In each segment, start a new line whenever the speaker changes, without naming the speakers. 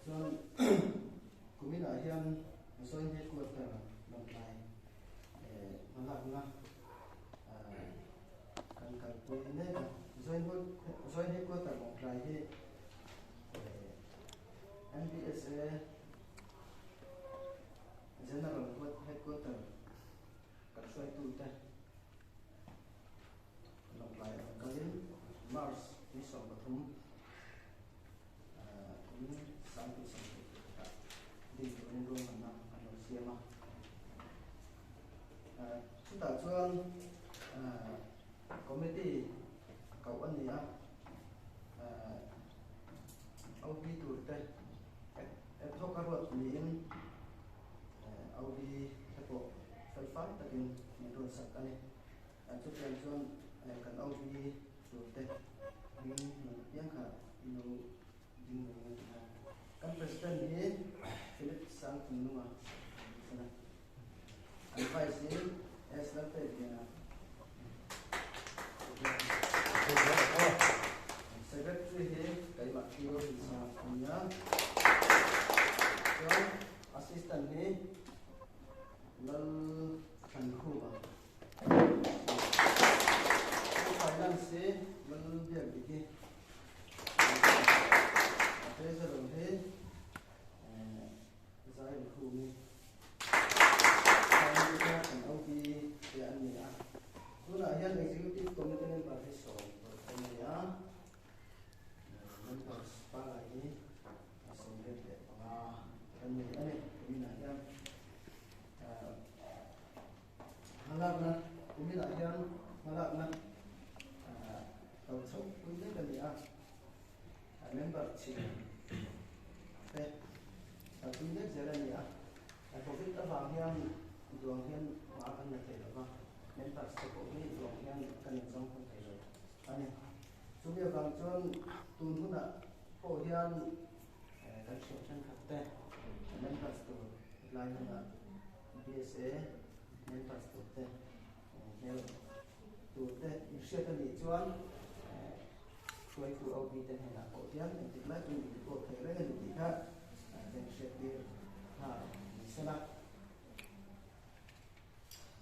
Chuan hian Joint Headquarter Lawngtlai hmalakna kan kalpui mek a. Joint Headquarter Lawngtlai hi MBSA General Headquarter kan hruaitute Lawngtlai an kalin March ni 13 kum 2021 din turin ruahmanna an lo siam a. Chutah chuan committee koh a ni a, OB tur te ad hoc a ruat niin OB te pawh felfai takin min ruatsak a ni. Chutiang chuan kan OB tur te hming hmun apiang kha in lo ding mai ang a ti a. Kan President hi Philip Sangchungnunga a ni sen a. An Vice hi S. Lalpekliana Secretary hi keimah Pi Rohitsa a ni a. Chuan Assistant hi Lal Thankhuma. Finance hi Lalbiakdiki Treasurer hi Zairkhumi kan OB te an ni a. Tunah hian Executive Committee member hi 10 an ni a. Members pangai hi 85 kan ni a ni. Kuminah hian Hmalakna, Kuminah hian hmalakna lo chhoh pui mek a ni a, member chhim te kalpui mek zel a ni a, Covid avang hian duang hian hma kan la thei lo va, members te pawh hi duang hian kan inzawm hun thei lo a ni. Chumi avang chuan tun hunah pawh hian kan thian thenkhat te members tur lai hunah BSA members tur te hmel tur te inhriat a nih chuan hruaitu OB te hnenah pawh hian engtik lai pawhin in report thei reng a ni tih kha kan inhriat tir nghal ni sela.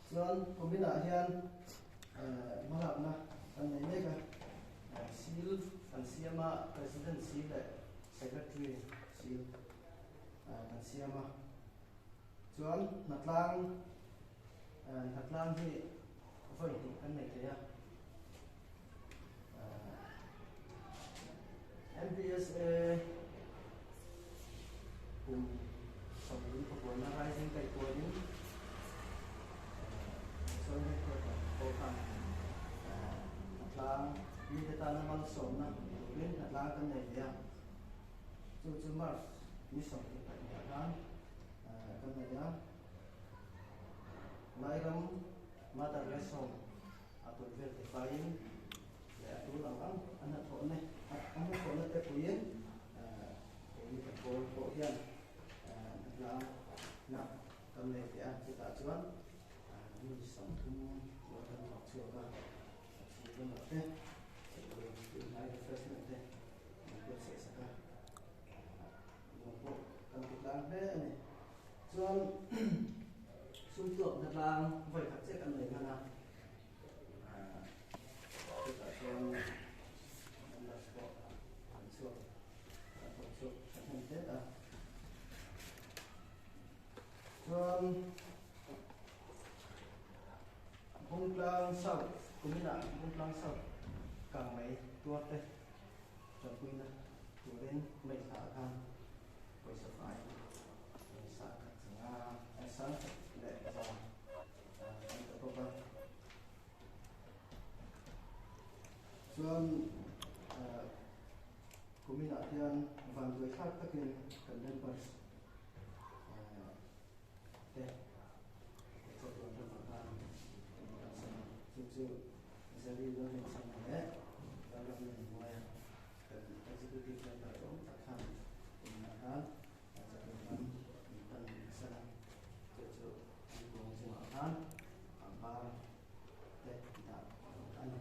Chuan kuminah hian hmalakna kan nei mek a, seal kan siam a, President seal leh Secretary seal kan siam a. Chuan hnatlang hnatlang hi vawi hnih kan nei thei a. MPSA kum 70 pakuana rising kai kualin sawi headquarter pawh khan hnatlang mite tana malsawmna turin hnatlang kan nei ve a. Chu chu March ni 22 khan kan nei a. Lairam Mother Rest Home a tul vel te faiin leh a tul ang ang a hnathawhna a hnathawhna te puiin keini ka pawl pawh hian hnatlangna kan nei teh a, chutah chuan mi 30 rual kan thawk chhuak a, a chhung lamah te tunhnai refreshment te an buatsaih sak a, nuam pawh kan ti tlang hle a ni. Chuan sumtuak hnatlang vawi khat chiah kan nei hman a, chutah chuan members pawh an chhuak an thawk chhuak thahnem hle a. Chuan Bungtlang South kuminah Bungtlang South kangmei tuar te tanpuina turin May thla ah khan pawisa fai 1000 100,000 an pe bawk a. Chuan kuminah hian vanduai thlak takin kan members te chawhtuan ramah khan kan kalsan a, chu chu Zari Lalrinchhana leh Lalramlianmuaia kan executive member awm tak khan kuminah khan chawhtuan ram min pan san a, chu chu an kawng chungah khan pangpar te dah a ni.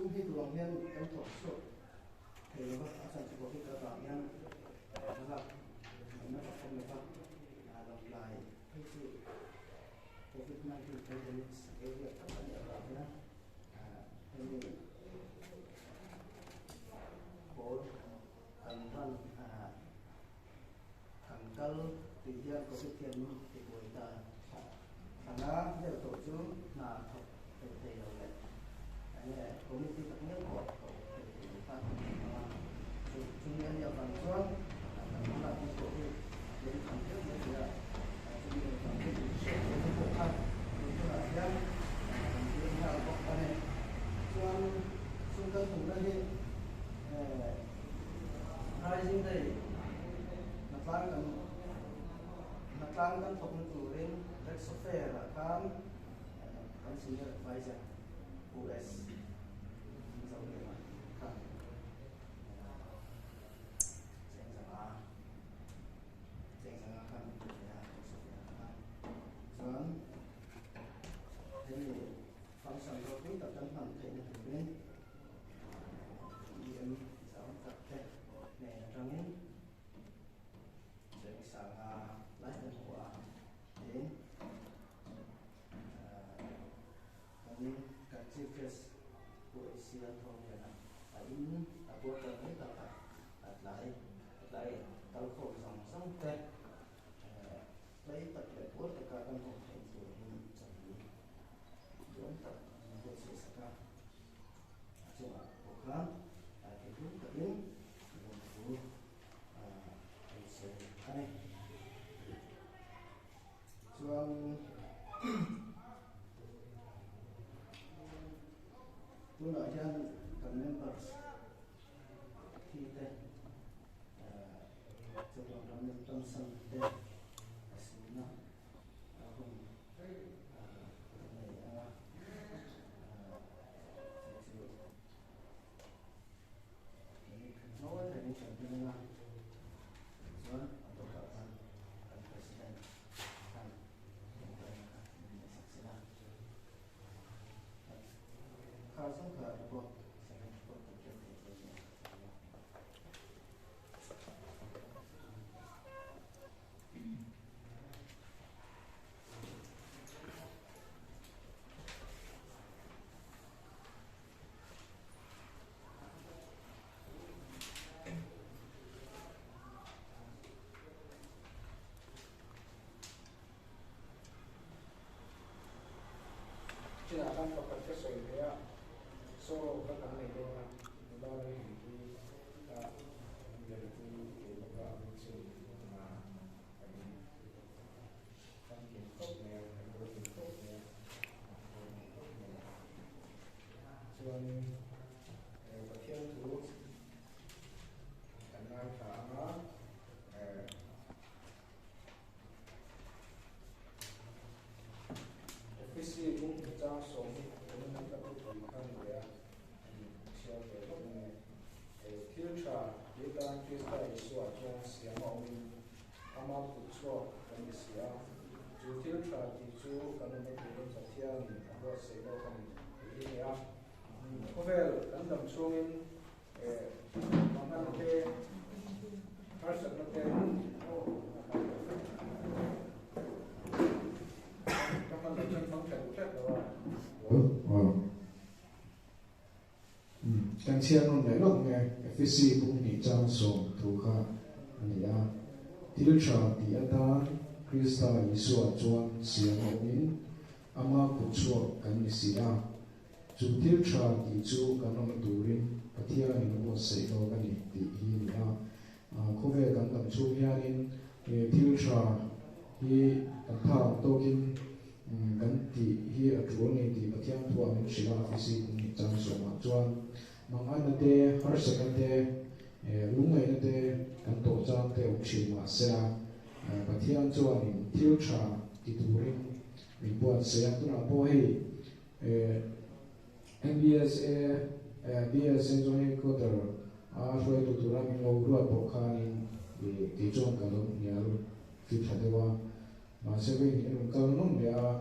Sum hi duh ang hian kan thawk chhuak thei lo va, a chhan chu Covid avang hian hmalak an la fakawm lo va, Lawngtlai phei chu Covid 19 pandemic area tak a nih avang hian hemi pawl kan ran kan kal tih hian Covid hian min tibuai ta thla nga deuh tawh chu hna thawk thei thei lo leh enge committee tak ngial pawh thawk thei thei lo khan kan awm a, chu chumi a nih avang chuan kan hmalakna pawh hi a tlem tham deuh mai thei a, chumi avang chu inhriat theihna pawh kha tun hunah hian kan tir nghal bawk a ni. Chuan sum kan hmuhna hi Rising Day hnatlang kan hnatlang kan thawkna turin Rexo Fair-ah khan Kan senior advisor US Mizoram khan Chengzanga Chengzanga khan min pe ve a Sofia khan chuan hemi function ropui tak kan hman theihna turin EM zau tak te hnen atangin Chengsanga lai kan hmu a tin Kan kan Chief Guest Pu AC Lalthawmliana a in a quarter mai bakah a tlai a tlai kal khawm zawng zawng te tlai tak leh puar taka kan awm theih turin chawlhni duhawm tak min buatsaih sak a, a chungah pawh khan thinlung takin lawmthu a insawi a ni. Chuan tunah hian kan members thi te chatuan ram lem tam san te a sunna a hun kan nei anga chu chu Ngawi rengin kan tum anga, chuan a dawtah khan kan President khan tawngtaina kha min neihsak sela. Kha zawng kha report second report kan hriat theih chu nia.
Chinah khan pakhat ka sawi ve a, solo kha kan nei dawn a, nula rei hlui hi ka delpui ve bawk a, min chu kan famkim khawp mai a, kan ropui khawp mai a, kan ropui khawp mai a. Chuanin Pathian thu kan ngaithla ang a, Efesi bung chang sawmhnih pathum in ka thupui kha ni ve a, an chhiar ve lawk mai e. Thil tha tih atan Krista Isua chuan siam a awmin ama kut chhuak kan ni si a, chu thil tha tih chu kan awmna turin Pathianin a buatsaih lawk a ni tih hi a ni a. Khawvel kan dam chhungin mangan te, harsatna te, ka hman loh chuan hmang tha duh tlat lo a.
Kan chhiar nawn leh lawk nge Efesi bung hnih chang 10 thu kha a ni a, Thil tha tih atan Krista Isua chuan siam a awmin ama kut chhuak kan ni si a, chu thil tha tih chu kan awmna turin Pathianin a buatsaih lawk a ni tih hi a ni a. Khawvel kan dam chhung hianin thil tha hi kan phak ang tawkin kan tih hi a tul a ni tih Pathian thuah min hrilh a, Efesi kum hnih chang sawmah chuan manganna te, harsatna te, lungngaihna te kan tawh chang te awm thin mah sela Pathian chuanin thil tha ti turin min buatsaih a, tunah pawh hei MBSA, BSA chuan headquarter a hruaitu tura min lo ruat pawh khanin kei chuan ka lo hnial fit tha deuh a, mahse vein in rawn kal nawn leh a,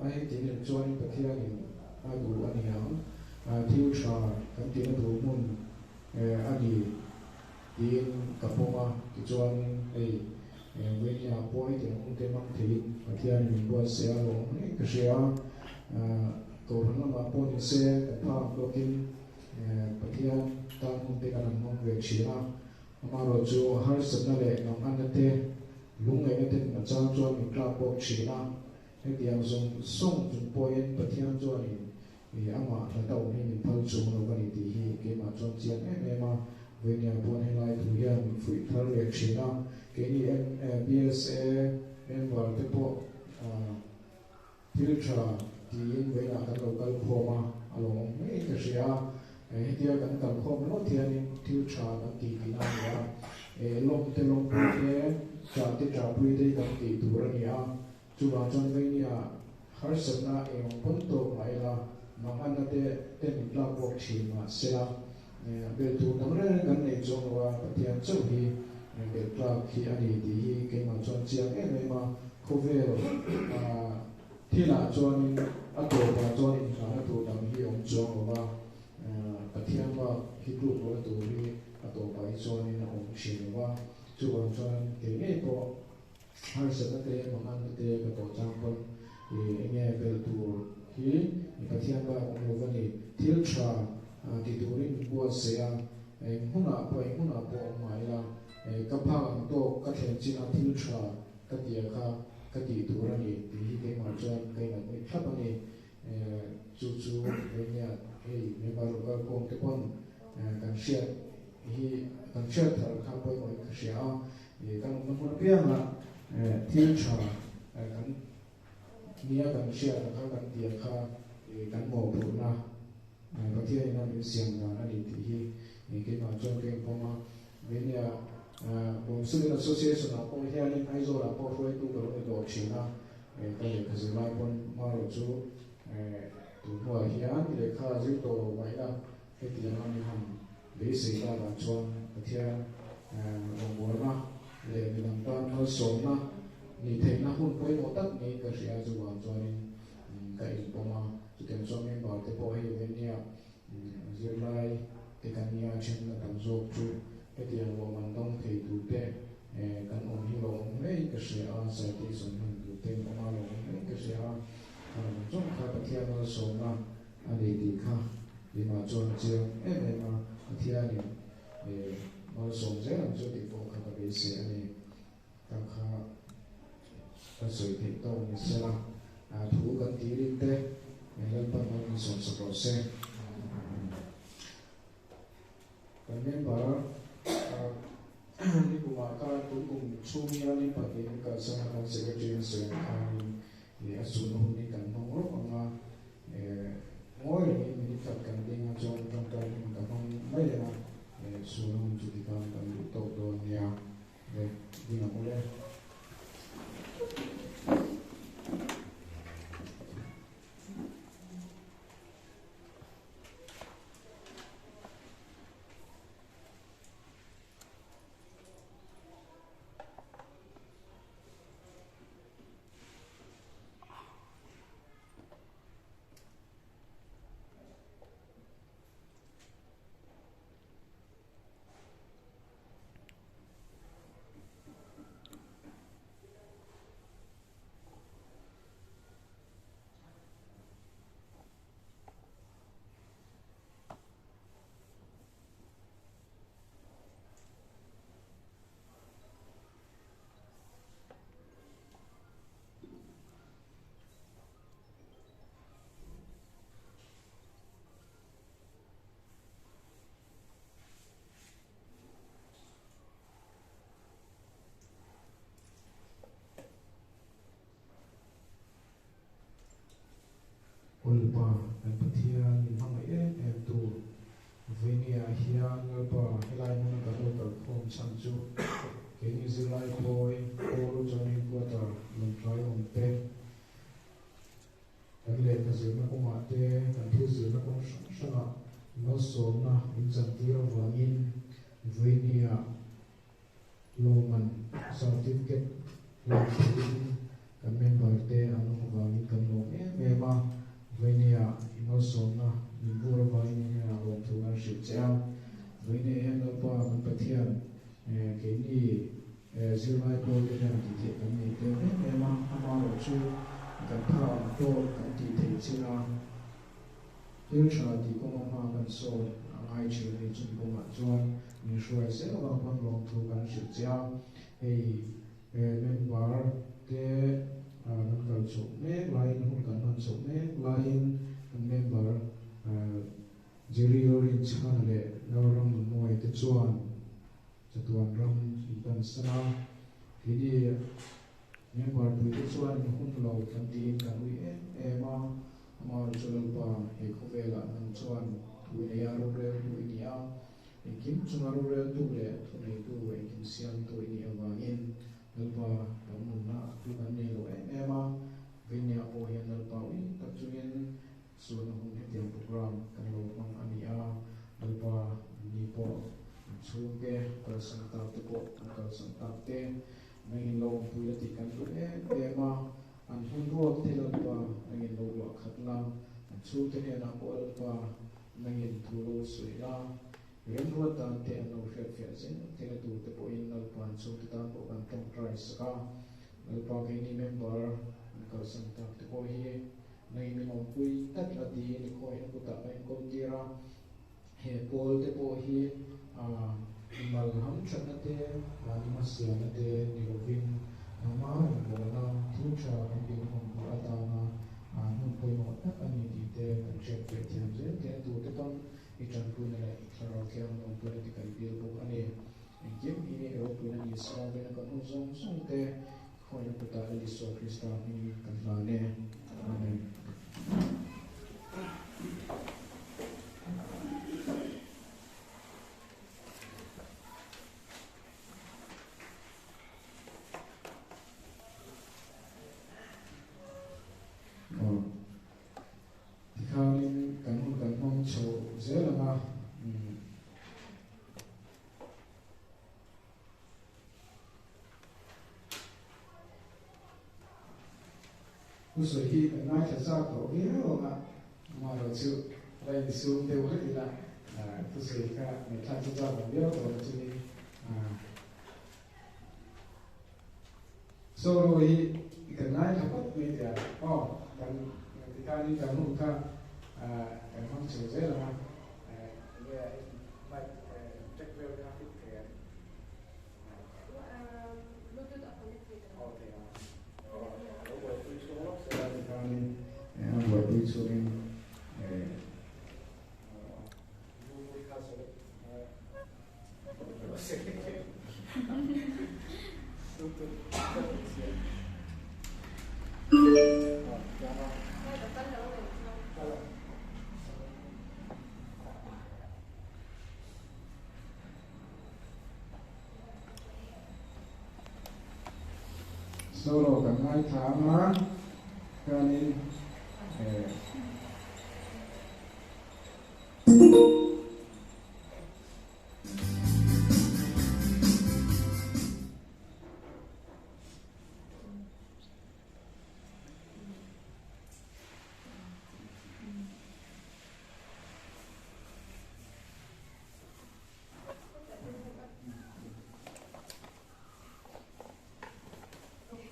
a heti nen chuanin Pathianin a duh a ni ang. Tichuanin hei Vainia pawh hetiang hun te hmang theiin Pathianin min buatsaih a lawm ngei ka hria a. Kohhran lamah pawh ni se kan phak ang tawkin Pathian tan hun te kan han hmang ve thin a. Amaherawhchu harsatna leh manganna te, lungngaihna ten a chang chuan min tlak bawk thin a. Hetiang zawng zawng chung pawhin Pathian chuanin amah hlata awm hi min phal chung lo ka ni tih hi keimah chuan chiang em em a. Vawinia pawn helai thu hian min fuih thar leh thin a. Keini BSA member te pawh thil tha tiin vawiinah kan lo kal khawm a, a lawmawm ngei ka hria a. Hetia kan kal khawm ringawt hianin thil tha kan tih tihna a ni a. Lawm te lawmpui te, tah te tahpui te hi kan tih tur a ni a. Chuvang chuan Vainia harsatna engawng pawn tawk mah ila, manganna te te min tlak bawk thin mah sela, belh tur dang reng reng kan nei chuang lo a, Pathian chauh hi belh tlak hi a ni tih hi keimah chuan chiang em em a, khawvel thilah chuanin a tawpah chuan inngahna tur dang hi awm chuang lo va, Pathian bak hi tluk lohna tur hi a tawpah hi chuanin a awm thin lo va, chuvang chuan kei ngei pawh Harsatna te, manganna te ka tawh chang pawn i enge belh tur hi i Pathian bak awm lo va ni. Thil tha ti turin min buatsaih a, eng hmunah pawh eng hmunah pawh awm mah ila, ka phak ang tawk ka thlen chin a thil tha ka tia kha ka tih tur a ni tih hi keimah chuan ka inadmit thlap a ni. Chu chu vengnia hei member local kawm te pawn kan hriat hi kan hriat thar kha pawimawhin ka hria a, kan awmna hmun apianga thil tha kan nia kan hriat kha kan tia kha kan mawhphurhna Pathianin a min siam dan a ni tih hi keimah chuan ka inpawm a. Vengnia Bawm Student Association ah pawh hianin Aizawl ah pawh hruaitu ka lo ni tawh thin a, ka lehkha zir lai pawn hmarawh chu tun hnuah hian lehkha zir tawh lo mah ila hetianga min han beisei takah chuan Pathian rawngbawlna leh midang tan malsawmna nih theihna hun pawimawh tak niin ka hria chuvang chuanin ka inpawm a, chutiang chuan member te pawh hei vengnia Zirlai te kan nia then a tam zawk chu hetiang lawm an dawng thei tur te kan awm hi lo awm hle in ka hria a, citation hman tur te an awm a lo awm hle in ka hria a, kha lam zawng kha Pathian malsawmna a ni tih kha keimah chuan a chiang em em a, Pathianin malsawm zel ang chu tih pawh kha ka beisei a ni. Ta kha ka sawi theih tawk ni sela, thu kan tirin te Lalpan a rawn sawmsak rawh se. Kan member nikumah khan tun kum chhung hian in pahnihin kalsan a kan secretary a sawi ang khanin a chhunna hun hi kan hmang rawk ang a, ngawi rengin minute khat kan ding a chuan tangkai hun ka hmang mai ang a, chhunna hun chu tikhan kan duh tawk dawn nia. Ding ang ule. Lalpa kan Pathian min hmangaih em em tu Vainia hian Lalpa helai hmuna kan lo kalkhawm chhan chu keini zirlai khawi Paul Joining Quarter Lawngtlai awm te Kan lehkha zirna kawngah te, kan thil zirna kawng hrang hrangah malsawmna min chantir avangin vawinia lawmman certificate lak theihin kan member te an awm avangin kan lawm em em a. Vawinia i malsawmna min vur avangin i hnenah lawmthu kan hrilh che a. Vawinia hian Lalpa kan Pathian keini. Zirlai pawl te hian tih theih kan nei tlem em em a, amaherawhchu kan tha ang tawk kan tih theih chin a, thil tha tih kawnga hma kan sawn a ngai thin a ni. Chumi kawngah chuan min hruai zel avang pawn lawmthu kan hrilh che a, hei member te kan kal chhoh mek laiin hun kan hman chhoh mek laiin kan member Jerry Lalrinchhana leh Lalramnunmawia te chuan Chatuan ram in pan san a, keini member puite chuan in hun lo kan tiin kan ui em em a, amaherawhchu Lalpa he khawvelah nang chuan thu i nei a, roreltu i ni a, engkim chunga roreltu leh thuneitu engkim siamtu i nih avangin Lalpa kan nunna thu kan nei lo em em a, Veinia pawh hian Lalpa ui tak chungin Sualna hun hetiang program kan lo hmang a ni a, Lalpa ni pawh an chhungte kalsan tak te pawh an kalsan tak te nangin lo awmpui la tih kan duh em em a, an hun ruak te Lalpa nangin lo luah khat la, an chhungte hnenah pawh Lalpa nangin thu lo sawi la, remruat dan te an lo hriatfiah zel theihna tur te pawhin Lalpa an chhungte tan pawh kan tawngtai sak a, Lalpa keini member an kalsan tak te pawh hi Nei min awmpui tlat la tiin i khawihin kutah ka inkawl tir a, he pawl te pawh hi mal ham thatna te, mahni hmasialna te ni lovin nangma rawngbawlna thil tha kan dinhmun tur atana hmun pawimawh tak a ni tih te kan hriat fiah thiam zel te a tur te pawn i tanpuina leh i thlarau thiang awmpuina te kan dil bawk a ni. Engkim hi ropuina ni saravena kan hun zawng zawng te Khawiah kutah Lal Isua Krista hmingin kan hlan e. Amen. Tikhanin kan hun kan hmang chho zel ang a. Thusawi hi kan ngaithla chak tawh viau ang a, amaherawh chu la insum deuh hlek ila thusawi kha ngaihthlak chu chak ang viau tawh chu ni. Solo hi kan ngaithla phawt mai teh a, aw kan tikhanin kan hun kha kan hmang chho zel ang a. Enge mic check vel kha fit thei ang.
Bluetooth a connect thei ta.
Aw thei ang. Aw lo buaipui chhung lawk se la
tikhanin a buaipui chhungin
Bluetooth kha select
Solo kan ngaithla ang a, chuanin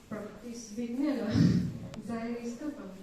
Practice bik miah lo zai ri stop ang.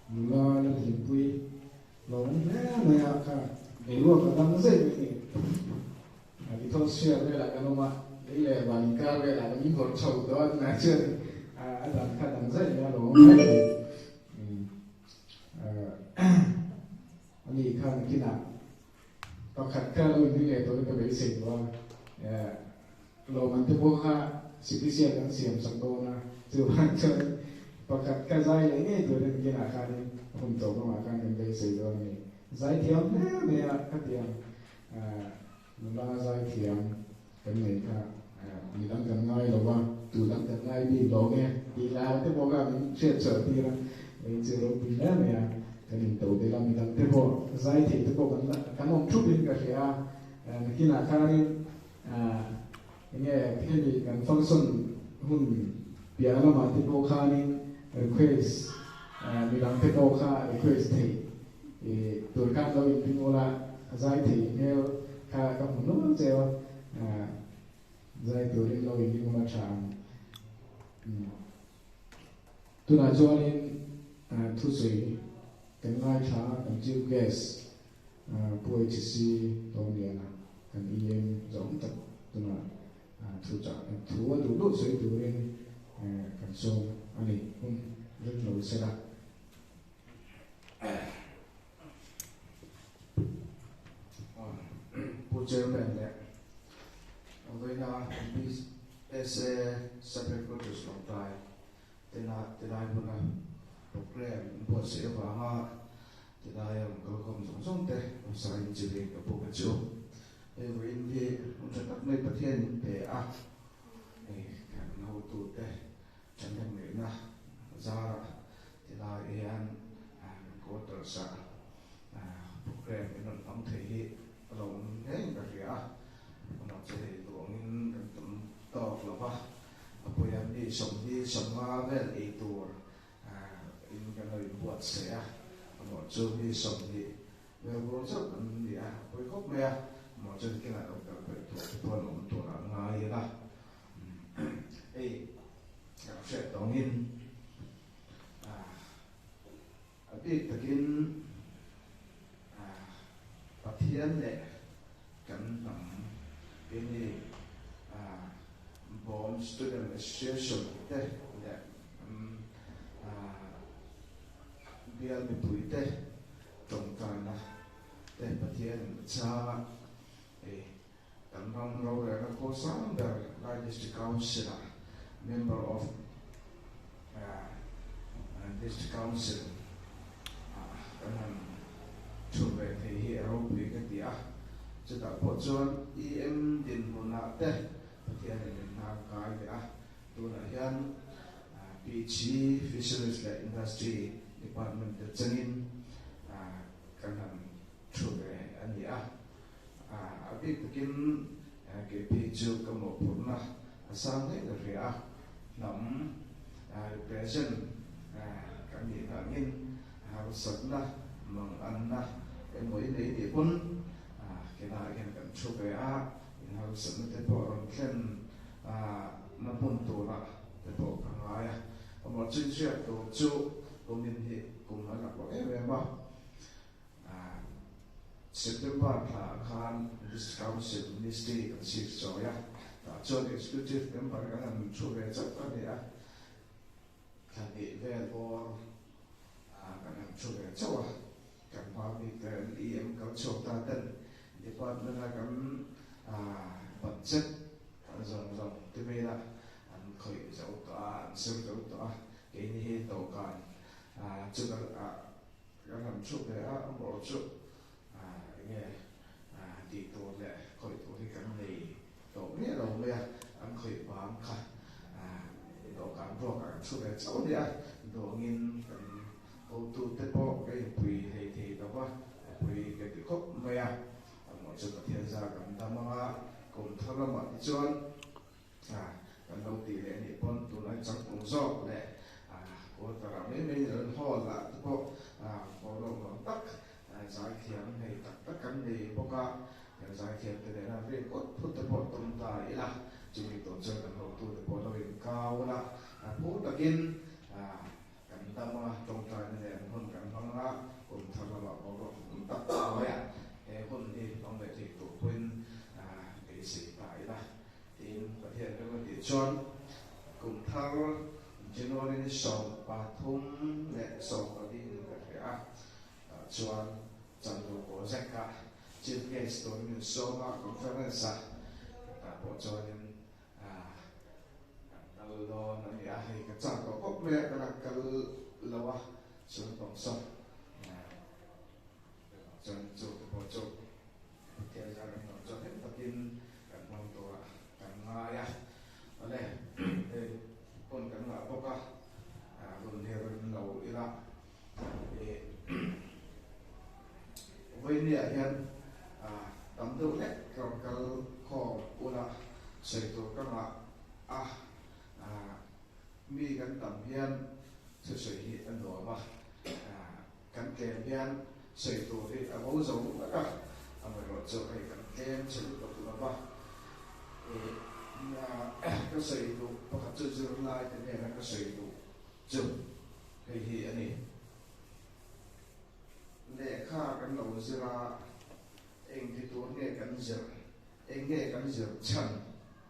Nula la dinpui lo awm hle mai a kha boruak a dang zet mai ni. Lithosphere velah kan awm a, lei leh van inkar velah kan inhawrh chho tawh a, tunah chuan a dan kha dang zet mai a lo awm hle mai. A nih kha nakinah pakhat kha lo inring leh tawhin ka beisei tawh a, lawmman te pawh kha sipisial kan siam sak dawn a, chuvang chuan pakhat kha zai leh ngei turin nakinah khanin hun tawp lamah khan kan beisei dawn a ni. Zai thiam hle mai a khatiang nula zai thiam kan nei kha midang kan ngai lo va, tu dang kan ngai bik lo nge tih hlau te pawh kha min hriat chhuah tir a, hei chu ropui hle mai a, kan in to tel a, midang te pawh zai thei te pawh kan kan awm thup in ka hria a, nakinah khanin enge hemi kan function hun piah lamah te pawh khanin request midang te pawh kha request theih tur khan lo inring ula zai thei hmel kha ka hmu nual cheu a, zai turin lo inring ula tha ang. Tunah chuanin thusawi kan ngaithla a, kan chief guest Pu HC Tawnliana kan EM zawng tak tunah thuchah thu a duh duh sawi turin kan sawm a ni. Hun ring lo sela.
Pu Chairman leh Vawiina MPSA Sub-Headquarters Lawngtlai tena tilai hmuna programme an buatsaih avanga tilai a rawn kalkhawm zawng zawng te awmsain chibi ka buk a chu. Hei vawiin hi hun tha tak mai Pathian min pe a, hei kan hotute Thahnem ngaihna zarah tilai hian kan quarters ah programme in rawn hmang thei hi a lo awm hlein ka hria a, amah chu hei duangin kan tam tawk lo va, a puia mi sawmhnih sawmnga vel ei tur in kan lo inbuatsaih a, amah chu mi 20 vel bawr chauh kan ni a, a pawi khawp mai a, amah chu nikinah lo kal peih tur te pawh an awm turah a ngai ila. Hei kan hriat tawngin a bik takin Pathian leh kan hnam keini Bawm Student Association te leh bial mipuite tawngtaina te Pathian a chhang a, hei Kan ram rorelna khaw sang ber Lai District Council-ah Member of District Council ah kan han thu ve thei hi a ropui ka ti a. Chutah pawh chuan EM dinhmunah te Pathianin min hnar kai leh a. Tunah hian PG, Fisheries leh Industry Department te chengin kan han thu ve a ni a. A bik takin kei phei chu ka mawhphurhna a sang hle ka hria a, hnam represent kan nih vangin harsatna, manganna emaw i nei nih pawn kehnah hian kan thu ve a, in harsatna te pawh rawn thlen na hmun turah te pawh ka ngai a, amah chinchhiat tur chu kumin hi kum a laklawh em em a. September thla ah khan District Council Ministry kan sik chawi a, tah chuan Executive Member kan han thu ve chauh a ni a, thla hnih vel bawr kan han thu ve chauh a, kan hma bik te an EM kal chhuak ta ten Department a kan budget zawng zawng ti mai ila an khawih zo tawh a, an sem zo tawh a, keini hi dawhkan chu kan Kan han chhuk leh a, amaw chu enge tih tur leh khawih tur hi kan nei tawh miah lo mai a, an khawih bang kha dawhkan ruakah kan chhuk leh chauh nia, duangin kan hotute pawh ka inpui hlei thei lo va, a pui ka ti khawp mai a, amaw chu Pathian zar kan dam ang a, kum thar lamah te chuan Kan lo tih leh nih pawn tunlai changtlung zawk leh quarter ah mai mai an hall ah te pawh boruak nuam tak zaithiam nei tak tak kan nei bawk a, kan zaithiam te nena rik ut phut te pawh tum ta ila, chumi tur chuan kan hotu te pawh lo inkau la, phur takin kan dam a. Tichuan, kum thar January ni 13 leh 14 in ka hria a, tah chuan Chandu Project-a Chief Guest turin min sawm a, conference-a tah pawh chuanin kan kal dawn a ni a, hei ka chak tawh khawp mai a, ka la kal lo a, chuan tawng saw chuan chu te pawh chu Pathian zar kan tawng chuan hlim takin kan hmang turah kan ngai a, awle hei hun kan ngah bawk a, hun hi rem lo ila Vawinia hian tam deuh hlek ka rawn kal khawm ula sawi tur ka ngah a, mi kan tam hian thusawi hi a nuam a, kan tlem hian sawi tur hi a bo zo vek a, amaherawh chu hei kan tlem chhe lutuk lo va, ka sawi duh pakhat chu zirlai te hnena ka sawi duh chu hei hi a ni. Lehkha kan lo zir a, eng ti tur nge kan zir, eng nge kan zir chhan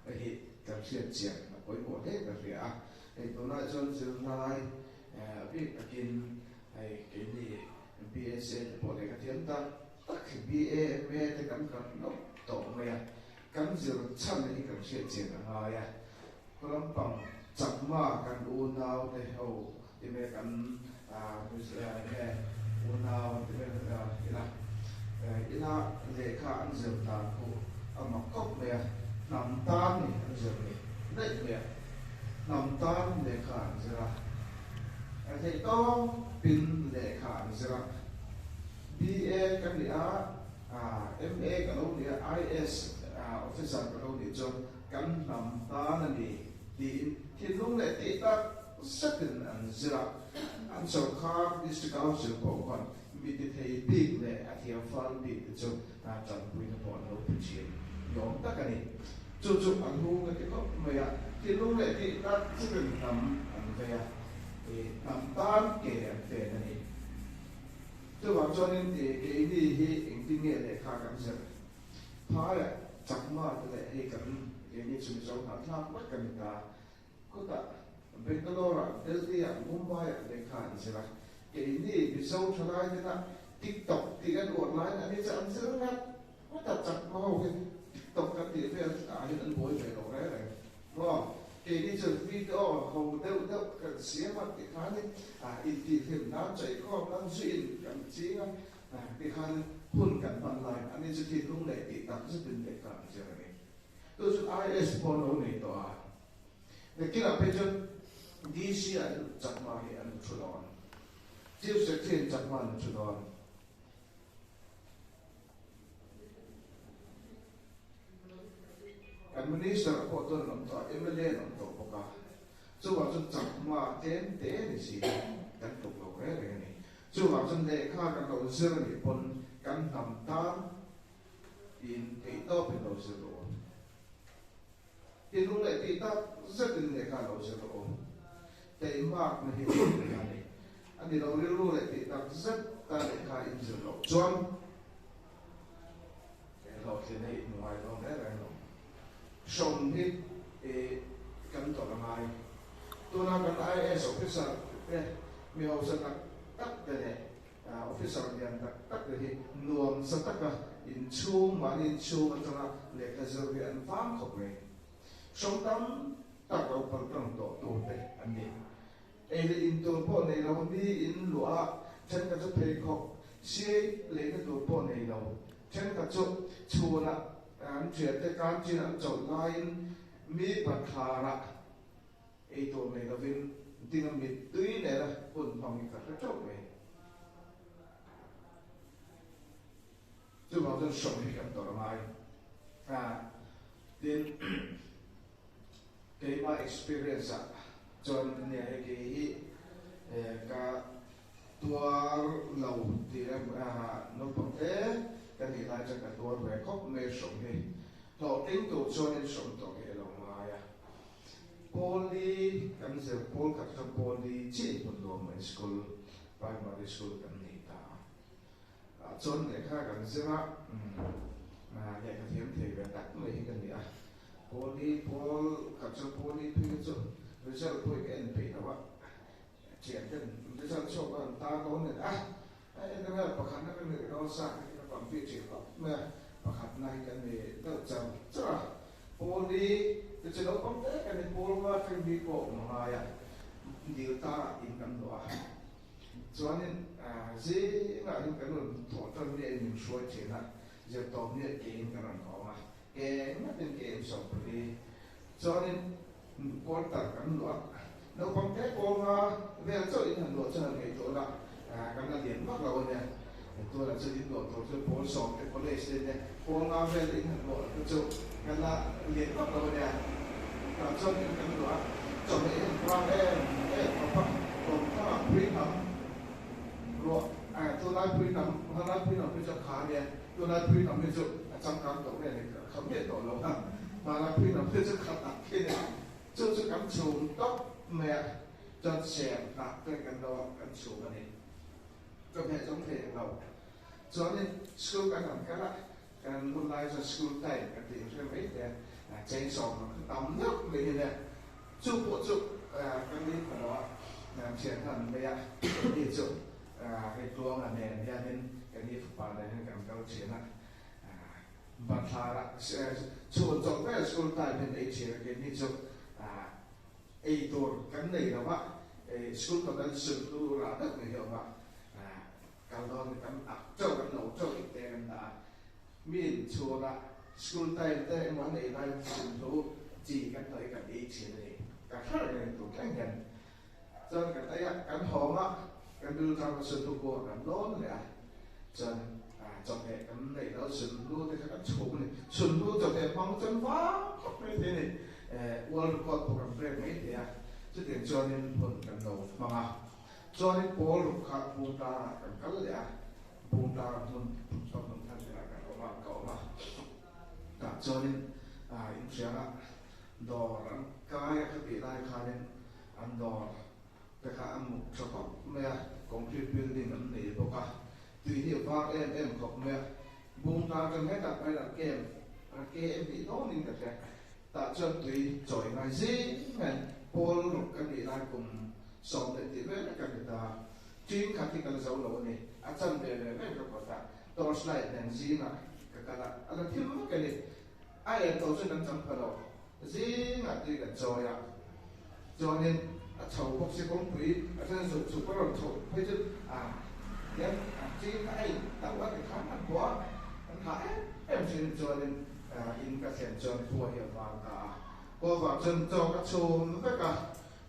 te hi kan hriat chian a pawimawh hle ka hria a. Hei tunah chuan zirlai bik takin hei keini BSA te pawh lehkha thiam tak tak hi BA, MA te kan kal nawk tawh mai a, kan zir chhan hi kan hriat chian a ngai a. Kawlampang Chakma kan unau te ho ti mai kan nge unau ti mai ila ila lehkha an zir dan khu a mak khawp mai a, hnam tan ni an zir ni daih mai a, hnam tan lehkha an zir a, theih tawpin lehkha an zir a, BA ka ni a, MA ka lo ni a, IS officer ka lo nih chuan Kan hnam tan a ni, tiin thinlung leh tih tak zetin an zir a. An sawrkar District Council pawh khuan mi ti thei bik leh a thiam fal bik te chu tanpuina pawh an lo pe thin ni awm tak a ni. Chu chu an hu ka ti khawp mai a, thinlung leh tih tak zetin hnam an vei a, hnam tan ke an pen a ni. Chuvang chuanin keini hi engtin nge lehkha kan zir? Phaiah Chakma te leh hei kan keini chu Mizo hnah thlak vek kan ni ta. Khutah Bangalore-ah, Delhi-ah, Mumbai-ah lehkha an zir a. Keini Mizo thalai tena TikTok tih kan uar laiin ani chu an zir ngat ngat a, Chakma ho hi TikTok kan tih vel ah hian an buai ve lo reng reng. Maw? Keini chu video ho deuh deuh kan siam a tih khanin intihhlim nan, chaikhawm nan zuiin kan ching a. Tikhan hun kan hman lai a ni chu thinlung leh tih tak zetin lehkha an zir a ni. Chu chu IAS pawh an lo nei tawh a. Nakinah phei chuan DC ah hian Chakma hi an thu dawn. Chief Secretary in Chakma an thu dawn. Kan Minister ah pawh chuan an awm tawh a, mla an awm tawh bawk a. Chuvang chuan Chakma tlem te ni si kan tluk lo reng reng a ni. Chuvang chuan lehkha kan lo zir a nih pawn kan hnam tan in theihtawpin lo zir rawh u. Tinung leh tih tak zetin lehkha lo zir rawh u. Teimakna hi a ni. A ni lo rilru leh tih tak zet ta lehkha in zir loh chuan hlawhtlin a inhmu ngai dawn reng reng lo. Hrawm hi kan tawrh a ngai. Tuna kan IAS officer te, mi hausa tak tak te leh officer lian tak tak te hi nuam za taka inchhung, mahni inchhung atanga lehkha zir hi an vang khawp mai. Hrawm tam tak lo paltlang tawh tur te an ni. Ei leh in tur pawh nei lo, mi in luah a, thenkhat chu pheikhawk siai leina tur pawh nei lo, thenkhat chu chhunah an thiante canteen an chawlh laiin mi bathlarah ei tur nei lovin dinga mittui nena hun hmang hi ka hre teuh mai. Chuvang chuan hrawm hi kan tawrh a ngai. Tin, keimah experience ah chuan nia hei kei hi ka tuar lo tih naupang te ka nih lai chuan ka tuar ve khawp mai hrawm hi. Hlawhtling tur chuanin hrawm tawh hi a lo ngai a. Pawli kan zir pawl khat kha pawli chiah in hmun nuam mai school, primary school kan nei ta a. Chuan lehkha kan zir a, lehkha thiam thei ve tak mai hi ka ni a. Pawl hi pawl khat chuan pawl hi phei kha chu result pawh hi ka en peih lo a, thian ten result chhuak a rawn tar dawn nen a, a en anga pakhatna ka ni dawn sa kha ka compete thin khawp mai a, pakhatna hi ka ni deuh char char a, pawl hi chu chu naupang te ka ni pawl nga thleng hi pawh awm a ngai a, dil tarah in kan luah a, chuanin zingah hian kan rawn thawh tan nge min hruai thin a, zirtawp nge kein kan rawn hawng a. Engmatin ke in sawm pali chuanin quarter kan luah a, naupang te kawnga vel chauh in han luah chuan han ngaihtuah la, kan la lian vak lo ania, tunah chuan in luah tur chu pawl sawm te college te nia kawnga vel in han luah te chu kan la lian vak lo ania, tah chuan in kan luah a, chawhmeh hi an vang em em khawp a, kawmthangah pui hnam ruah tunlai pui hnam hmanlai pui hnam hi chu a kha ania. Tunlai pui hnam hi chu a changkang tawh nge ni ka kham miah tawh lo a, hmanlai pui hnam hi chu khat tak khi a ni. Chu chu kan chhum tawp mai a, chuan ser hnah te kan lo a, kan chhum a ni. Chawhmeh zawng thei ang lo. Chuanin school kan han kal a, kan hun lai chuan school time kan tih hre mai te a, chainsaw hnam kha tam deuh mai hi nia. Chu pawh chu kan ni pha lo a, thian hlan mai a, ni chu Hei Tluanga nen hianin kan i fapa nen hian kan kal thin a, Bathlara chhun chawlh vel school time hian ei thin a, keini chu ei tur kan nei lo va, school kawt an sulhnu rah deuh mai hi a awm a, kal dawn kan ak teuh kan lo teuh ih te kan dah a, miin chhunah school time te emaw an ei lai sulhnu chi kan hnawih kan ei thin a ni, ka hre reng a ni tur thleng hian. Chuan kan ei a, kan hawng a, kan rilṭam a sunhlu pawh kan lawn leh a, chuan chawhmeh kan neih loh sunhlu te kha kan chhum a ni. Sunhlu chawhmeh hmang chuan vang khawp mai thei a ni. World record pawh kan break mai thei a, chutiang chuanin hun kan lo hmang a. Chuanin pawl ruk kha Bungtlangah kan kal leh a, Bungtlang hmun hmun thar velah kan awm a, ka awm a. Tah chuanin inhrianga dawr an kai a kha tih lai khanin an dawr te kha an muk tha khawp mai a, concrete building an nei bawk a, tui hi a var em em khawp mai a, bung tan chuan hetah pawh hian an kem an kem hnih dawnin ka hria, tah chuan tui chawi ngai zing hian pawl ruk ka nih lai kum 10 tih vel vek ka ni ta, ṭing khat hi ka la zo lo a ni, a chan ve ve vek ka kawt a, torch light nen zingah ka kal a, a la thim vek a ni. A en tawh chuan kan chang pha lo. Zingah tui kan chawi a, chuanin a chho bawk si kawngpui a then zuk chhuk a rawn chhoh phei chu a tiang a ching kha a in tauh a tikhan a hmuh a, kan hah em em thin chuanin in ka thlen chuan khua hi a var ta a, khua vang chuan chaw ka chhum vek a,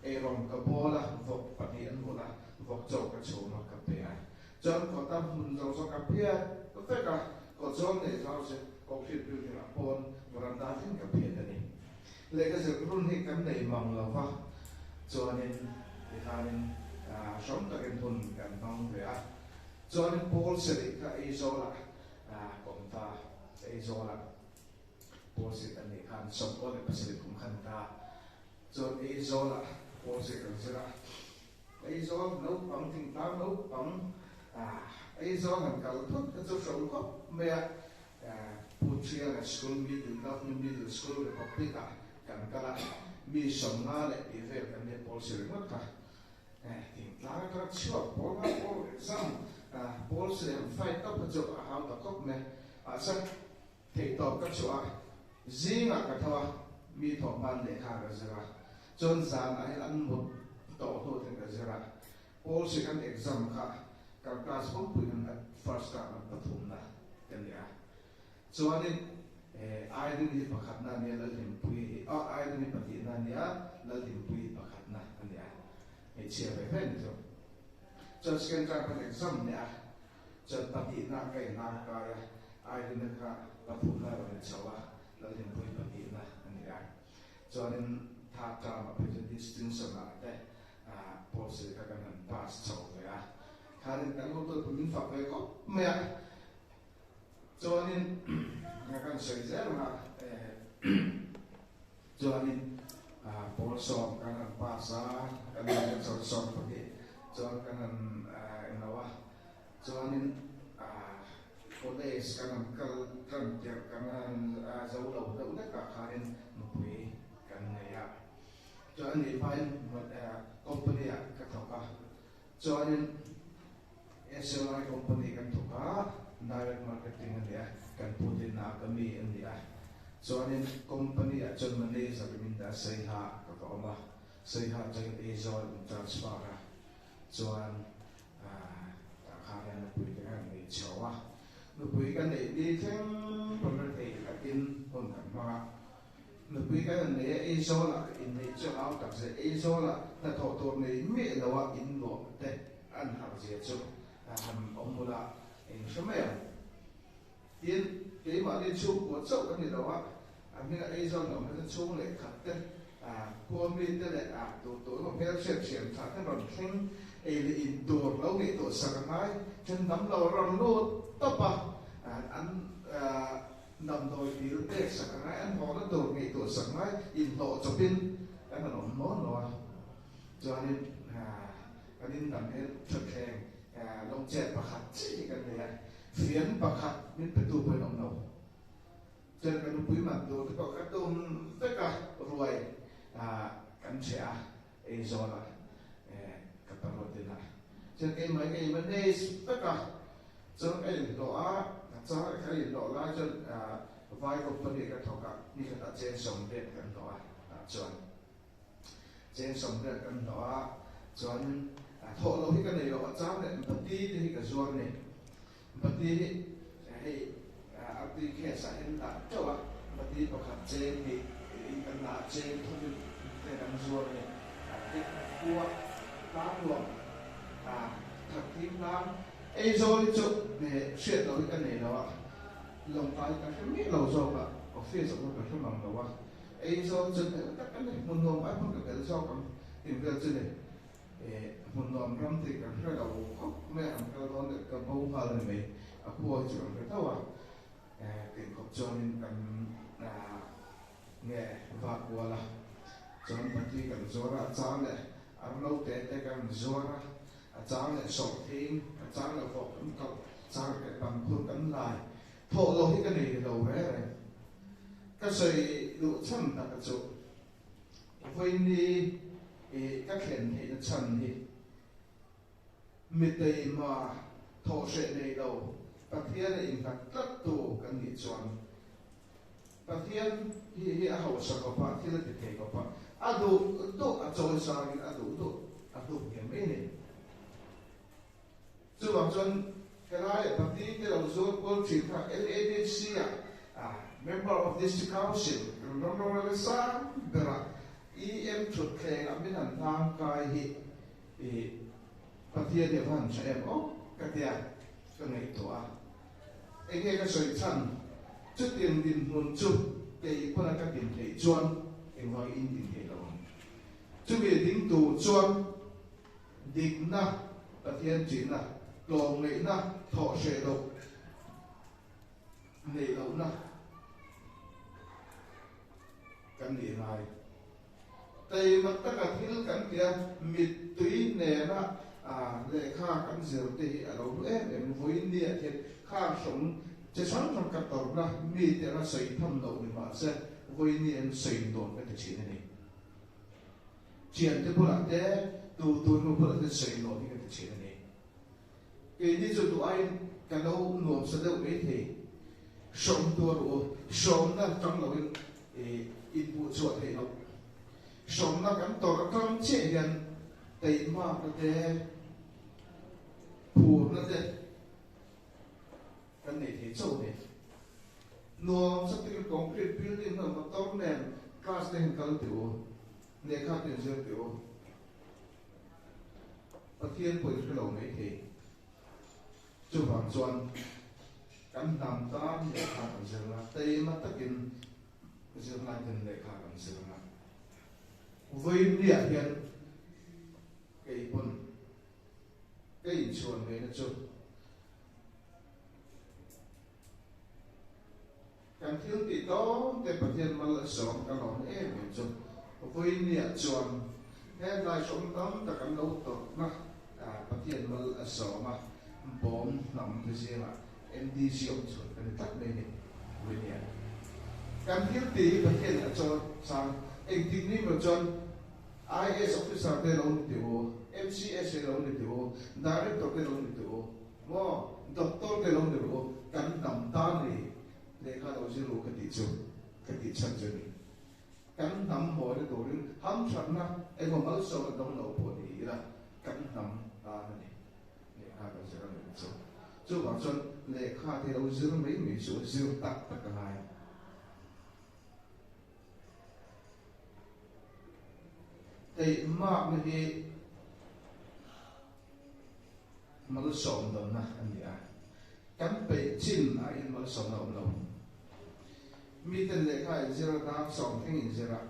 eirawng ka bawl a, vawk pahnih an hmul a, vawk chaw ka chhum a ka pe a. Chuan kawta hmun zawng zawng ka phiat vek a, kawt zawng nei zau che concrete building ah pawn veranda thleng ka phiat a ni. Lehkha zir run hi kan nei mang lo va, chuanin tikhanin hrawm takin hun kan hmang ve a. Chuanin Paul sarih kha Aizawlah ka awm ta, Aizawlah Paul sarih kan nih khan 97 kum khan ta. Chuan Aizawlah Paul sarih kan zir a. Aizawl naupang thingtlang naupang Aizawl han kal phawt kha chu hro khawp mai a, Putrianga School Middle Government Middle School Republic ah kan kal a, mi 50 leh tih vel kan nia pawl si ringawt kha. Thingtlang atanga chhuak pawl nga pawl exam pawl si han fight up kha chu a hau ta khawp mai a, mahse Theihtawp ka chhuah a, zingah ka tho a, mi thawhhman lehkha ka zir a, chuan zanah hian an mut tawh hnu ten ka zir a, Paul second exam kha kan class pumpui khan a first term an pathumna ka ni a, chuanin Irene hi pakhatna a nia Lalhlimpuii hi oh Irene hi pahnihna a nia Lalhlimpuii hi pakhatna a nia, hmeichhia ve ve ni chu. Chuan second term khan exam leh a, Chuan pahnihna ka inhlang kai a, Irene kha pathumna a rawn inchho a, Lalhlimpui pahnihna a ni a. Chuanin third term ah phei chuan distinction ah te policy kha kan han pass chho ve a. Khanin kan hotu pawh min fak ve khawp mai a. Chuanin kan sawi zel ang a, chuanin pawl sawm kan han pass a, kan han chho 12 chuan kan han englo a. Chuanin. College kan han kal tan tirh kan han zo lo deuh hlekah khanin nupui kan nei a. Chuan a nih hmain company ah ka thawk a, chuanin SLI company kan thawk a, direct marketing a ni a, kan pu dinna ka mi a ni a. Chuanin company ah chuan manager in min dah a, Saiha ka va awm a, Saiha atangin Aizawl in transfer a, chuan tah khan hian nupui te khan nei chho a, nupui ka neih ni thleng pawn rethei takin hun kan hmang a, nupui ka han nei a, Aizawlah ka inneih chu hau tak zeh, Aizawlah hnathawh tur nei miah lo a inluah te an harh zia chu han awm bula eng hre mai ang. Tin, keimahni chhungkua chauh ka ni lo a, a hminga Aizawl hnawm hmasa chhung leh khat te, khua mite leh tur tur emaw hmelhriat thiam tha te rawn thleng ei leh in tur lo ngaihtuah sak a ngai. Then dam lo a rawn lut tawp a, an damdawi dil pek sak a ngai, an hawhna tur ngaihtuah sak a ngai, inhlawh chawpin kan han awm nawn lo a. Chuanin kan indam hian thutthleng lawngchet pakhat chiah hi kan nei a. Fian pakhat min petu pawhin awm lo. Chuan ka nupui man tur te pawh ka tum vek a, ruai kan hreh a, eizawl a, ka parut in a. Chuan keimah hi ka in-manage vek a, chuan ka inhlawh a, chuan ka inhlawh lai chuan vai company ka thawk a, nikhatah cheng 80 kan hlawh a, tah chuan. Cheng 80 kan hlawh a, chuanin thawh loh hi ka nei lo a, chang leh bati te hi ka zuar ni. Bati hi hei artui case ah hian dah teuh a, bati pakhat cheng hnih in kan dah a, cheng thumin te kan zuar ni. Tin, khua tlang nuam that thing tlang Aizawl hi chu hriat loh hi ka nei lo a, lawngtlai ka hre miah lo zawk a, office ah pawh ka hre mang lo a. Eizawn chu tel tak a ni, hmunnuam ai pawn ka tel zawk ang tih vel chu ni. Hmunnuam ram tih kan hre lo khawp mai a, an kal dawn leh ka bo nghal a ni mai, a khua hi chu kan hre tho a, tih khawp chuanin kan nge vak kual a, chuan pati kan zuar a, a chang leh arlo te te kan zuar a, a chang leh sawrthing, a chang leh vawk kan kalh, a chang leh bangkhur kan lai, Thawh loh hi ka nei lo reng reng. Ka sawi duh chhan tak a chu vawiini i ka thlen theihna chhan hi miteima thawh hreh nei lo Pathian a innghat tlat tu kan nih chuan Pathian hi hi a hausa kawp a, thil a ti thei kawp a, a duh duh a chawi sangin a duh duh a hluk ngei mai a ni. Chuvang chuan helai pati te lo zuar kual thin kha LADC ah Member of District Council kan ram rorel sang berah EM thutthleng ah min han hlang kai hi i Pathian hi a va han tha em aw ka tia ka ngaihtuah a. Enge ka sawi chhan chutiang dinhmun chu kei pawn a ka din theih chuan engvangin in din theih lo ang. Chumi ding tur chuan Dikna, Pathian ṭihna, tlawmngaihna, thawh hreh loh, neih lohna kan nih ngai. Taima taka thil kan ti a, mittui nena lehkha kan zir te hi a lo hlu em em. Vawiin ni ah hian khang hrawng chi hrang hrang ka tawrhna mite anga sawi tham loh ni mahse vawiin ni an sawi nuam ka ti thin a ni. Thiante bulah te, tu tu hnu bulah te sawi nuam hi ka ti thin a ni. Keini chu duh aiin ka lo nuam sa deuh mai thei. Hrawm tuar u, hrawmna tang loin inhmuh chhuah theih loh. Hrawmna kan tawrh atang chiah hian taihmakna te, phurna te kan nei thei chauh a ni. Nuam sa takin concrete building hman motor nen class te hian kal teh u, lehkha te in zir teh u. Pathian pawh in hre lo mai thei. Chuvang chuan kan hnam tan lehkha kan zir la, taima takin zirlai ten lehkha kan zir la. Vawiin hian kei pawn ka inchhuan ve na chu Kan thil tih tawn te Pathian mal a sawm ka lawm em em chu vawinia chuan helai hrawm tam tak an lo tawrhna Pathian mal a sawm a, bawm hnam te zingah MDC awm chhun ka ni tlat mai a ni, Winnie-a. Kan thil tih hi Pathianin a chawl chang. Engtik ni emaw chuan IAS officer te lo ni tih u, MCS te lo ni tih u, Director te lo ni tih u, maw Doctor te lo ni rawh u, kan hnam tan a ni lehkha lo zir u ka tih chu, ka tih chhan chu a ni. Kan hnam mawina turin hamthatna emaw malsawmna dawng lo pawh ni ila kan hnam tan a ni. Lehkha kan zir a nih chu. Chuvang chuan lehkha te lo zir mai mai chu zir tak tak a ngai. Teihmakna hi malsawm dawnna a ni a, kan peih chin aiin malsawmna a awm lo. Miten lehkha in zir a, dar sawm thleng in zir a,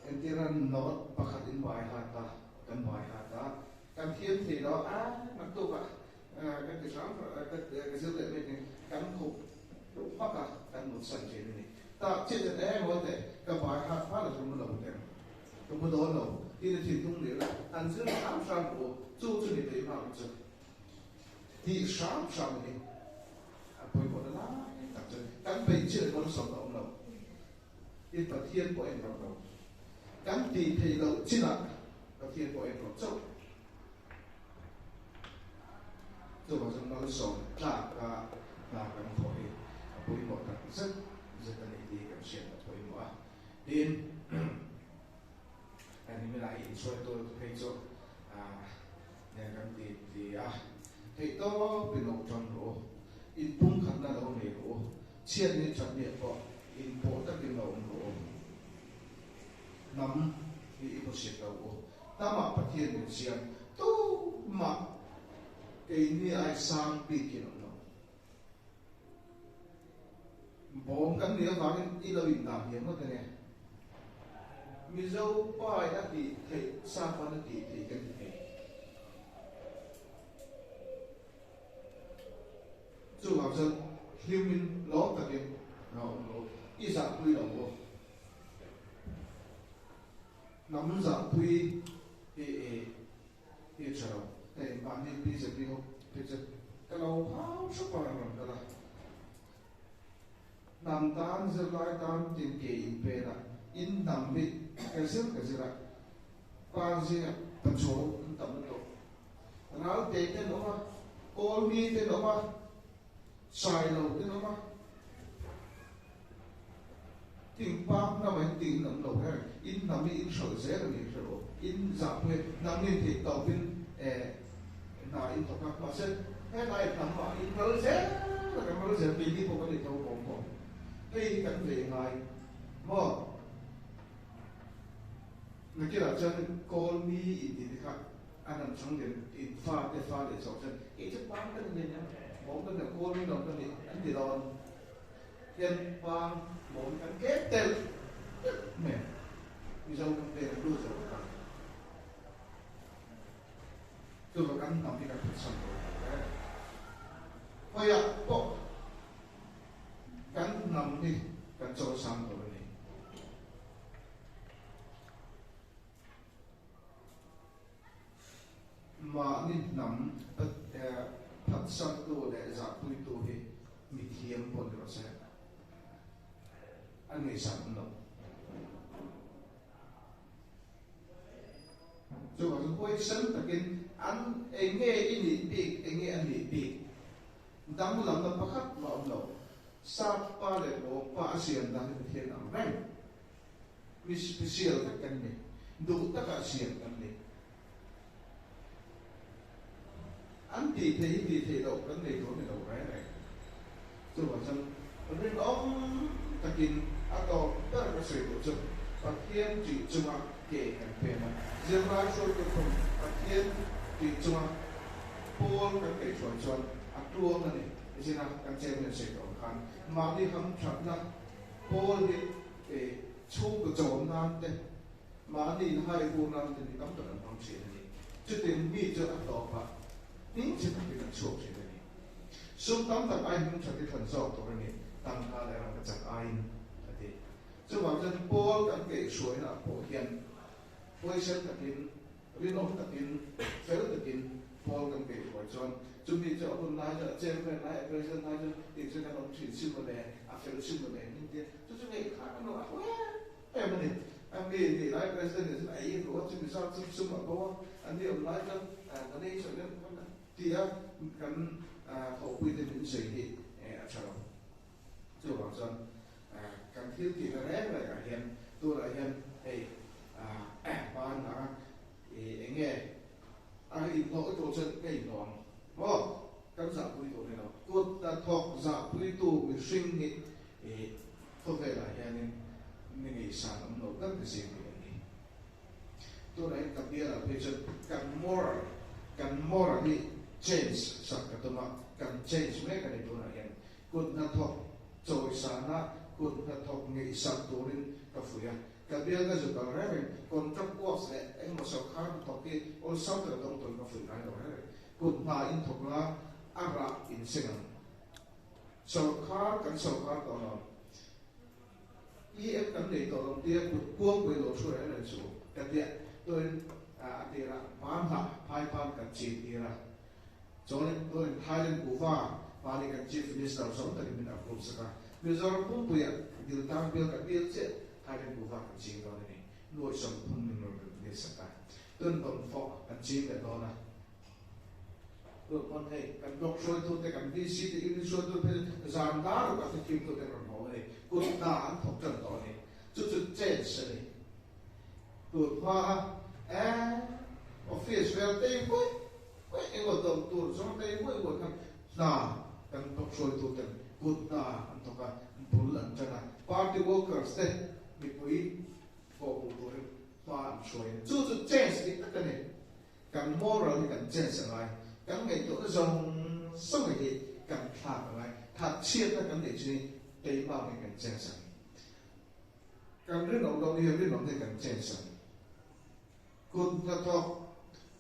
Entir a note pakhat in bai hat a, kan bai hat a, kan thiam thei lo a, naktuk ah kan ti hram ka zir leh mai thei, kan khup hmak a, kan mut san thin a ni. Tak chiah chuan eng emaw teh ka bai hat hma la chu mu lo teh, ka mu dawn lo tiin a thinlung leh la, an zir hram hram rawh u, chu chu ni thei hmak chu tih hram hram a ni. A pawimawhna lai tak chu kan peih chiah emaw la sawm a awm lo. I Pathian pawh en rawh lo. Kan tih theih loh chinah Pathian pawh en rawh chauh. Chuvang chuan malsawm tlaka hna kan thawh hi a pawimawh tak zet zet a ni tih kan hriat a pawimawh a. Tin, kan himilai hi inhruaitu phei chu nen kan ti ti a, theihtawpin lo ṭang rawh u, inpumkhatna lo nei rawh u. Chhiat ni that miah pawh inpawh takin lo awm rawh u. Hnam hi i hmusit lo u. Hnamah Pathian min siam tumah keini ai sang bikin awm lo. Bawm kan nih avangin i lo indah hniam ngawt ange. Mizo pai a tih theih, Sapan a tih theih kan ti thei. Chuvang chuan hlimin lawm takin a awm lo, i zahpui lo u. Hnam zahpui hi i tha lo. Hei mahni BJP ho phei chu ka lo hau hrep a rawn kal a. Hnam tan zirlai tan tin ke in pen a, in hnam hi ka zir ka zir a, pa zingah pachaw an tam lutuk. Ralte te an awm a, Kawlmi te an awm a, Sailo te an awm a, Tingpang hnam in tih in awm lo her, in hnam hi in hralh zel a ni hre rawh, in zahpui a, hnam in theih tawpin hna in thawk a, mahse helai hnam ah in ral zel a, kan ral zel keini pawh kan ni tho bawk maw, hei hi kan vei ngai maw? Nakinah chuan Kawlmi in tih te kha an han chhang lian in fa te fa leh chauh chuan kei chu pang ka ni nen a, mawm ka ni a, Kawlmi lo ka ni an ti dawn. Hian pang mawm kan tlem telh telh mai a, Mizo kan pek a lut zo ta. Chuvang kan hnam hi kan phatsan lo tur e. Khawiah pawh kan hnam hi kan chawisang tur a ni. Mahni hnam phatsantu leh zahpuitu hi mithiam pawh ni rawh se, a ngaihsan awm lo. Chuvang chu huaisen takin an eng nge i nih bik, eng nge a nih bik danglamna pakhat mah awm lo. Sap pa leh bawng pa a siam dan hi Pathian ang reng. Mi special vek kan ni. Duh takah siam kan ni. An tih theih hi tih theih loh kan nei tur a ni lo reng reng. Chuvang chuan rinawm takin a tawp ber ka sawi duh chu Pathian tih chunga ke kan pem a, zirlai hruaitu thung Pathian tih chunga pawl kan kaihhruai chuan a tuang a ni. Zina kan chairman sawi tawh ang khan mahni hamthatna pawl hi chhungkaw chawm nan te, mahni inhai hur nan te mi tam tak an hmang thin a ni. Chutin mi chu a tawpah hmingchhe takin an chhuak thin a ni. Sum tam tak ai hming that hi thlan zawk tur a ni, tangka leh rangka chak aiin a ti. Chuvang chuan Paul kan keihhruaina ah pawh hian huaisen takin, rinawm takin, fel takin Paul kan keihhruai. chuan chumi chu a hun lai chuan a chairman lai a president lai chuan tih chu kan awm thin si mawle, a fel si mawle min tia chu chu ngeihthlak a nuam em em a ni. A mi nih lai president nih chuan a ei ru a, chumi zat chu sum a bo a, a ni awm lai chuan donation em khan tia kan thawhpuite min sawi hi a tha lo. Chuvang chuan kan thil tihna reng rengah hian tunah hian hei ban a eng nge a inhlawh i tur chuan ka inhlawh ang maw kan zahpui tur ni lo kut hnathawk zahpuitu mihring hi khawvelah hianin ni ngaihsan awm lo tak zir ni an ni. Tunah hian ka bialah phei chuan kan moral kan moral hi change sak ka tum a kan change mek a ni tunah hian Kut hnathawk chawisana kut hnathawk ngaihsak turin ka fuih a. Ka bial ka zu kal reng reng, contract works leh engemaw sawrkhar hnathawk hi awlsam taka dawng turin ka fuih ngai lo reng reng. Kut hna in thawk la, a rah in seng ang. Sawrkhar kan sawrkhar tawh lo. EM kan nei tawh lo tia kut kuangpui lo thu reng reng chu ka tia turin a tirah hmanhah phaipan kan chin tir a. Chuanin tunin Thailand kuhva pa nih kan Chief Minister zawng takin min approve sak a, Mizoram pumpuiah Diltang bial kan bial chiah Thailand kuhva kan ching dawn a ni. Nuaih 30 min rawn release sak a, tun dawnfawh kan ching leh dawn a. Tun pawn hei kan block hruaitute, kan VC te, unit hruaitute phei chu zan dar ruk a thithimtute an rawn haw a ni. Kut hna an thawk tan tawh a ni. Chu chu change a ni. Tun hma a eh office vel tei huai huai engaw dawm tur zawng tei huai huai khan hna kan thawk hruaitu ten kut hna an thawk a, bul an tan a, party workers te mipui kawhhmuh turin hma an hruai a ni. Chu chu change dik tak a ni. Kan moral hi kan change a ngai. Kan ngaihtuahna zawng zawng hi kan thlak a ngai. Thatchhiatna kan neih chu hi keimah ngei kan change ang. Kan rinawm loh hi rinawm hi kan change ang. Kut hnathawk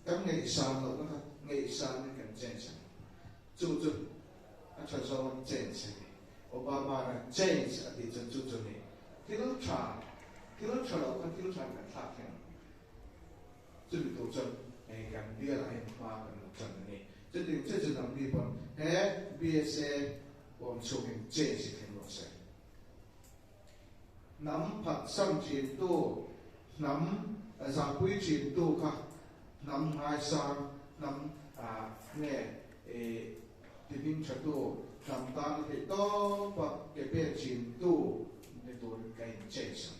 kan ngaihsan lohna kha ngaihsan in kan change ang. Chu chu a tha zawng change a ni. Obama na change a tih chuan chu chu ni. Thil tha, thil tha lo kha thil tha in kan thlak thleng ang. Chumi tur chuan hei kan bialah hian hma kan lo tan a ni. Chutiang chiah chu nangni pawn he BSA awm chhungin change hi thleng rawh se. Hnam phatsan thintu, hnam zahpui thintu kha hnam ngaisang, hnam nge tihming thatu, hnam tan a theih tawp a ke pen thintu ni turin ka in change ang.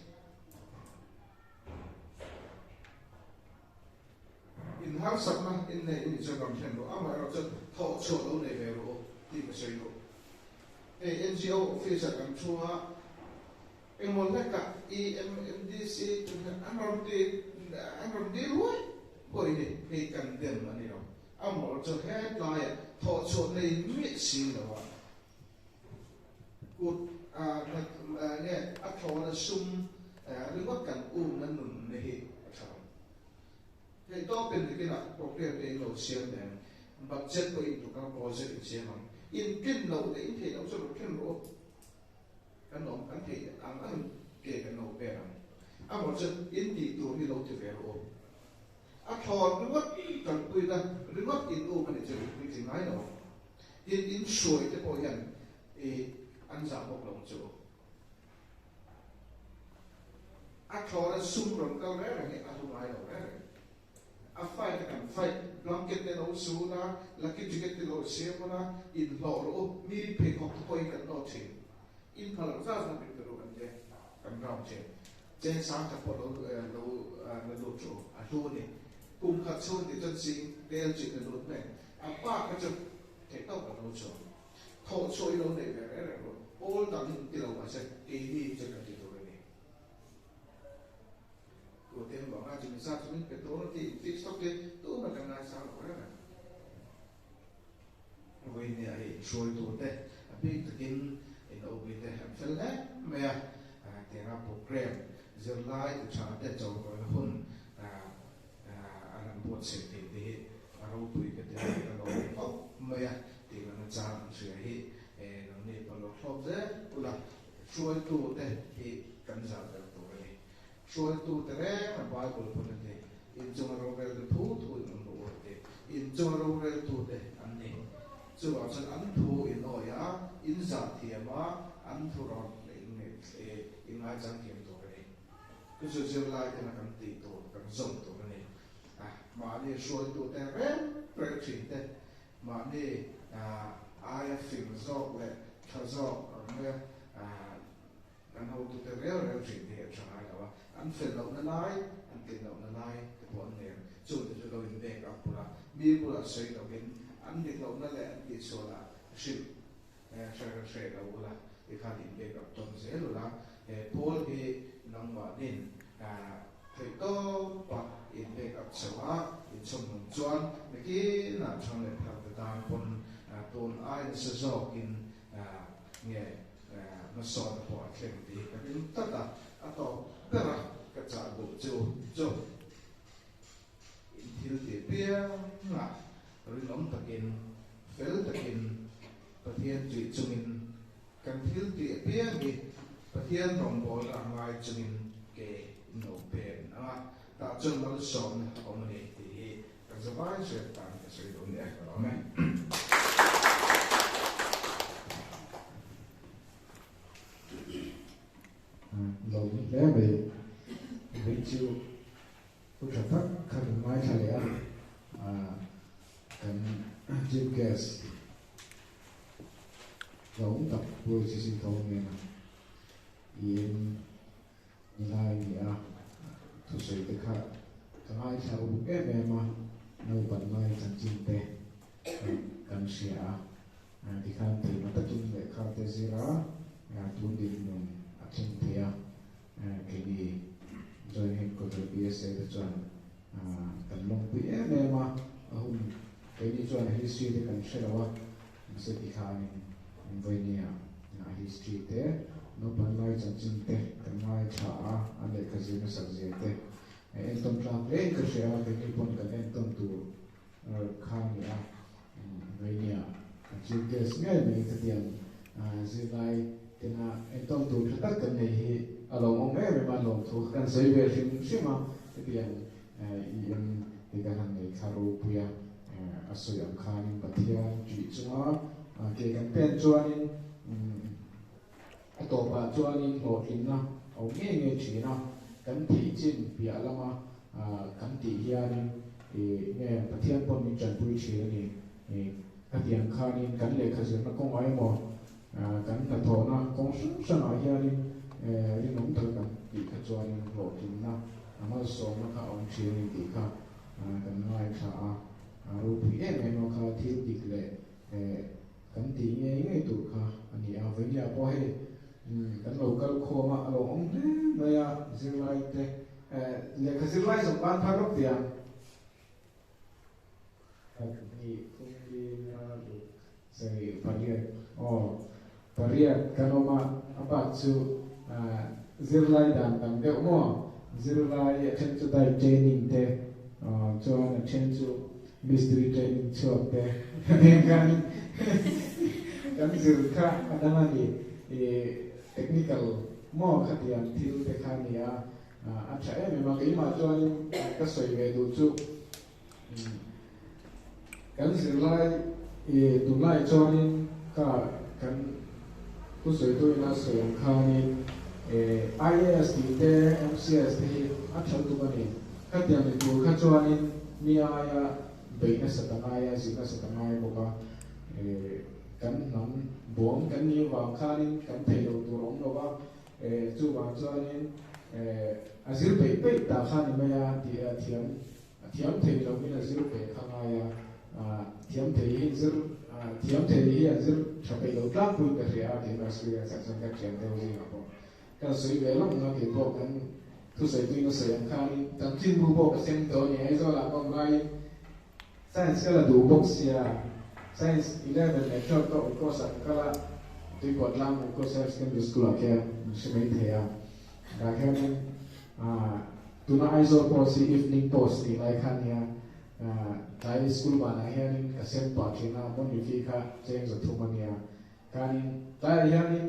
In harsatna in nei in chuan rawn thlen rawh, amaherawhchu thawh chhuah lo nei ve rawh u tih ka sawi duh. Hei NGO office ah kan thu a, engmaw hlekah EMMDC tih hian an rawn ti an rawn dil huai huai ni, hei kan dem a ni lo. Amaherawhchu hetlaiah thawh chhuah nei miah si lo a kut nge a thlawna sum ringawt kan umna nun na hi a tha lo. Hei tawpin nikinah program te in lo siam leh ang, budget pawh in tuk ang, project in siam ang. In tlin loh leh in theih loh chu rawn thlen rawh u. Kan awm kan theih ang angin ke kan lo pek ang. Amaw chu in tih tur hi lo ti ve rawh u. A thlawn ringawt tanpuina ringawt in um a nih chu in puitling ngai lo ang. Tin, in hruai te pawh hian i an zah bawk lo ang chu. A thlawna sum rawn kal reng reng hi a hlu ngai lo reng reng. A fight a kan fight, blanket te lo su ula, lucky ticket te lo siam ula, inhlawh rawh u, mi pheikhawk te pawhin kan nawt thin. In phal ang zat zat min pe ru kan tia, kan round thin. Cheng sang khat pawh lo lo la lut rawh u, a hlu a ni. Kum khat chhung tih chuan zing tel chin a lut mai. A pa kha chu theih tawk kan lo chhuak. Thawh chhuah i lo neih ve reng reng rawh. Pawl dang hi ti lo mahse keini chu kan ti tur a ni. Tu te vanga chu mi zat chu min pe tur a ti in fix tawk te tumah kan ngaisang lo reng reng. Vawinia hi inhruai tur te a bik takin in OB te an fel hle mai a, tianga program zirlai ti tha te chawlhawina hun an han buatsaih thei te hi a ropui ka ti a, ka lawm khawp mai a tih ngaihna chang an hria hi nangni pawh lo thlawp zel ula, hruaitu te hi kan zah ber tur a ni. Hruaitu te reng a Bible pawn a ti, inchunga rorel te thu thu in awm rawh u a ti, inchunga roreltu te an. Chuvang chuan an thu in awi a, in zah thiam a, an thu rawn in ngaichang thiam tur a ni. Chu chu zirlai tena kan tih tur, kan zawm tur a ni. Mahni hruaitute reng reng thin te, mahni aia fing zawk leh tha zawk ang leh kan hotute rel rel thin hi a tha ngai lo a, an fel lohna lai, an tlin lohna lai te pawh an nei ang. Chungte chu lo inbek ang bula mi bulah sawi lovin an dik lohna leh an tihsualah hrilh hre hreh lo ula, tikhan inbek ang tawn zel ula, he pawl hi nangmahnin theihtawpa inbek ang chho a, inchhawmnung chuan nakinah thang leh thar te tan pawn tun ai nasa zawkin nge hmasawn pawh a thleng tih hi ka ring tlat a, a tawp ber a ka chah duh chu chu in thil tih piang a rinawm takin fel takin Pathian tih chungin kan thil tih apiang hi Pathian rawngbawlna a ngai chungin ke in lo pen ang a, tah chuan malsawmna a awm a ni tih hi Ka zavai hriat tan ka sawi duh nia ka lawm e.
Lawm hle mai. Vei chu pu tha tak kha kan ngaithla leh a, kan chief guest hlauhawm tak Pu Sisi Thawng nena in Nilai ni a thusawi te kha ka ngaithla uk em em a, naupan lai chanchin te kan hria a, tikhan theihna takin lehkha te zir a, tun dinhmun a thleng thei a, keini Joint Headquarter BSA te chuan kan lawmpui em em a, a hun keini chuan history te kan hre lo a, Mahse tikhanin vawinia history te, naupan lai chanchin te kan ngaithla a, a lehkha zir hmasak zia te entawn tlak hlein ka hria a, keini pawn kan entawn tur kha a ni a, vawinia chief guest ngei mai khatiang zirlai tena entawn tur tha tak kan nei hi a lawmawm em em a, lawmthu kan sawi ve hrim hrim a, hetiang EM hi kan han nei thla ropui a. A sawi ang khanin Pathian ṭih chunga ke kan pen chuanin a tawpah chuanin hlawhtlinna a awm ngei ngei ṭhin a, kan thih chin piah lama kan tih hianin nge Pathian pawh min ṭanpui ṭhin a ni. Khatiang khanin kan lehkha zirna kawngah emaw kan hnathawhna kawng hrang hrangah hianin rinawm taka kan tih kha chuanin hlawhtlinna a malsawmna kha a awm ṭhin a ni tih kha Kan ngaithla a, a ropui em em a kha thil dik leh kan tih ngei ngei tur kha a ni a. Vawinia pawh hei kan lo kal khawm a, a lo awm hle mai a, zirlai te lehkha zirlai zawng ban phar lawk tih ang. Pahnih thum li nga ruk sarih pariat aw pariat kan awm a, a bak chu zirlai dan dang deuh maw zirlai a then chu diet training te chuan a then chu mystery training chhuak te kan kan zir kha a dang a ni technical maw khatiang thil te kha a ni a a tha em em a keimah chuanin ka sawi ve duh chu Kan zirlai i tunlai chuanin kha kan thusawitu ina sawi ang khanin IAS tih te MCS te hi a tha lutuk a ni. Khatiang ni tur kha chuanin mi aia beih nasat a ngai a, zir nasat a ngai bawk a. Kan hnam bawm kan nih vang khanin kan theih loh tur a awm lo va, chuvang chuanin a zir peih peih ta kha ni mai a tih a thiam. A thiam thei lo in a zir ve kha ngai a, thiam thei hi zir thiam thei hi an zir tha peih lo tlangpui ka hria a keimah experience ah chuan ka thiam deuh zingah pawh kan sawi ve lawk na keipawh kan thusawi tuin a sawi ang khanin chanchinbu pawh ka sem tawh a ni Aizawl ah pawh ngaiin science ka la duh bawk sia science 11 leh 12 ka course ah ka kal a Tuikawt tlang course higher secondary school ah khian min hre mai thei a tah hianin Tuna Aizawl Post hi Evening Post tih lai kha nia, tlai school banah hianin ka sem pah thin a, monthly fee kha cheng za thum a nia. Khanin tlaiah hianin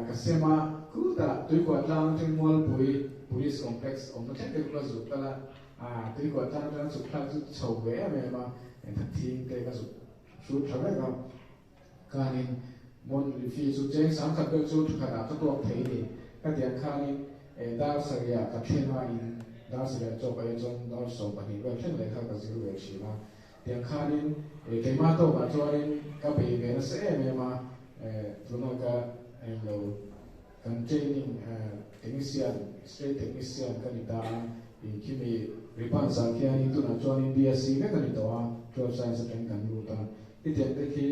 ka sem a, khutah Tuikuah tlang atang Mualpui Police Complex awmna thleng te kha ka zuk kal a, Tuikuah tlang atanga chhuk thlak chu chho ve em em a, thing te ka zuk. hrut tha vek a. Khanin monthly fee chu cheng sangkhat vel chu thakhatah ka tuak thei ni. Ka tiang khanin dar sarihah ka thleng a, in dar sarihah chawk aia chuan dar 12 vel thleng leh kha ka zir ve thin a. Tiang khanin keimah tawkah chuanin ka bei ve nasa em em a, tuna ka englo kan training technician, straight technician ka ni ta a, khimi Ripans ah khianin tunah chuanin BSc vek a ni tawh a, 12 science atangin kan lut a. Hetiang te khi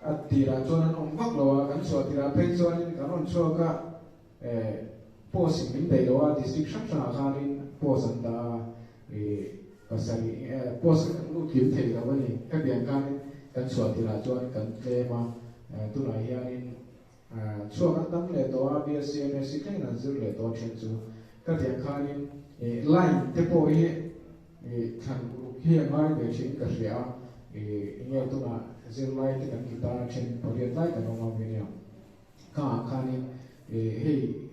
a tirah chuan an awm vak lo a, kan chhuah tirah phei chuanin kan rawn chhuak a, post in min daih lo a, district hrang hrangah khanin post an dah a, pasarih post kha kan lut kim thei lo a ni. Hetiang khanin kan chhuah tirah chuan kan tlem a, tunah hianin chhuak an tam leh tawh a, BSc, MSc thlengin an zir leh tawh a then chu. Khatiang khanin line te pawh hi thlan uluk hi a ngai ve thin ka hria a, enge tunah zirlai te kan ti ta a then pariat lai kan awm a venia. Kha khanin hei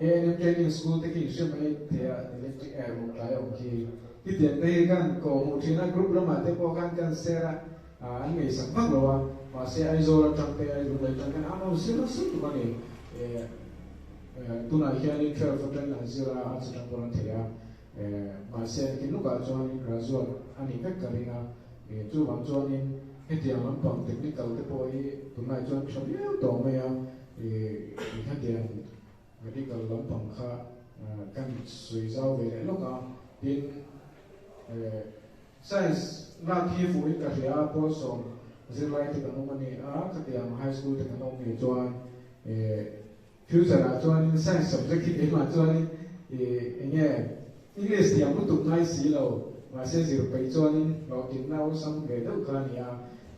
ANM Training School te khi inhre mai thei a, electric air ruk tlai awm khi. Hetiang te hi kan kawhhmuh thin a, group lamah te pawh khan kan share a, an ngaihsak vak lo a, mahse Aizawl atang te, Lunglei atang khan an rawn zir nasa tuk a ni. Tunah hianin 12 atangin an zir a, arts atang pawh an thei a, mahse nakin lukah chuanin graduate a nih vek ka ring a, chuvang chuanin hetiang lampang technical te pawh hi tunlai chuan tha viau tawh mai a, hetiang medical lampang kha kan sawi zau ve leh lawk a, tin science lak hi fuhin ka hria a, pawl sawm zirlai te kan awm a ni a, khatiang high school te kan awm nih chuan future ah chuanin science subject hi keimah chuanin eng nge English thiam lutuk ngai si lo, mahse zir peih chuanin hlawhtlinna awlsam ve deuh kha a ni a,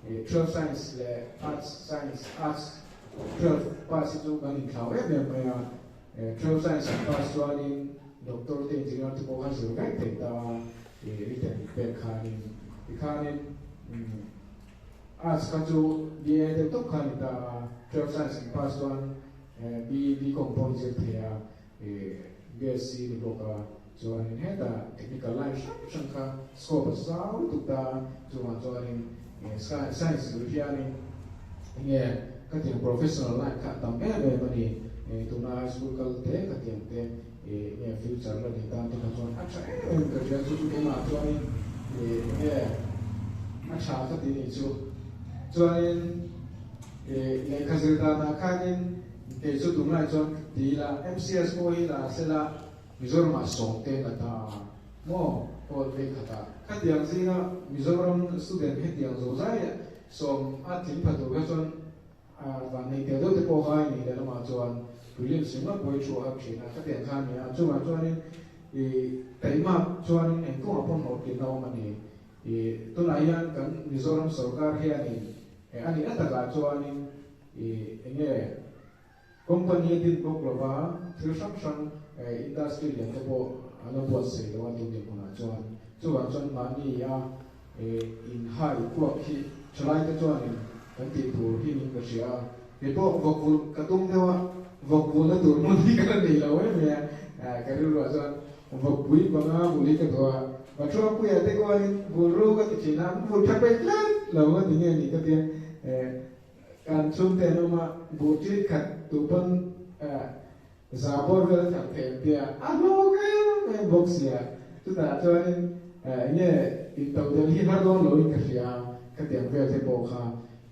12 science leh arts science arts 12 pass hi chu kan inthlau em em mai a, 12 science an pass chuanin doctor te engineer te pawh kha zir vek thei ta a, written pek khanin tikhanin Arts kha chu BA deuh tawp kha a ni ta a, 12 science in pass chuan B.Com pawh in zir thei a, BSc ni bawk a, chuanin hetah technical line hrang hrang kha scope a zau lutuk ta a, chuvang chuanin science zir hianin enge khatiang professional line kha a tam em em a ni, tuna high school kal te khatiang te enge future la nei tan te kha chuan a tha em em ka hria chu chu keimah chuanin enge a tha ka ti nih chu chuanin lehkha zir danah khanin kei chu tunlai chuan ti ila MCS pawh hi la sela Mizoramah sawm te la ta a maw pawl phei khatah khatiang zinga Mizoram student hetiang zozai sawm a tling pha tur kha chuan A van nei tel deuh te pawh kha i nih leh lamah chuan prelims ringawt pawh i thu a thin a, khatiang kha a ni a, chuvang chuanin i taihmak chuanin eng kawngah pawh hlawhtlinna awm a ni. I tunah hian kan Mizoram sorkar hianin a nihna takah chuanin i enge company a din bawk lova thil hrang hrang industry lian te pawh a la buatsaih lo a tun dinhmunah chuan. Chuvang chuan mahni a inhai kuak hi thalaite chuanin kan tih tur hi niin ka hria a, kei pawh vawk vulh ka tum deuh a, vawk vulhna tur hmun hi ka la nei lo em mai a, ka rilruah chuan vawkpui panga vulh hi ka duh a, Pathuapuia te kuanin vulh ru ka ti thin a, an vulh tha peih tlat lo a ti nge ni ka tia, kan chhungte an awm a, buh tit khat tu pawn Za bawr vel a thang thei ang tia a hlawk em em bawk sia. Chutah chuanin enge into del hi har dawn loin ka hria a, khatiang vel te pawh kha.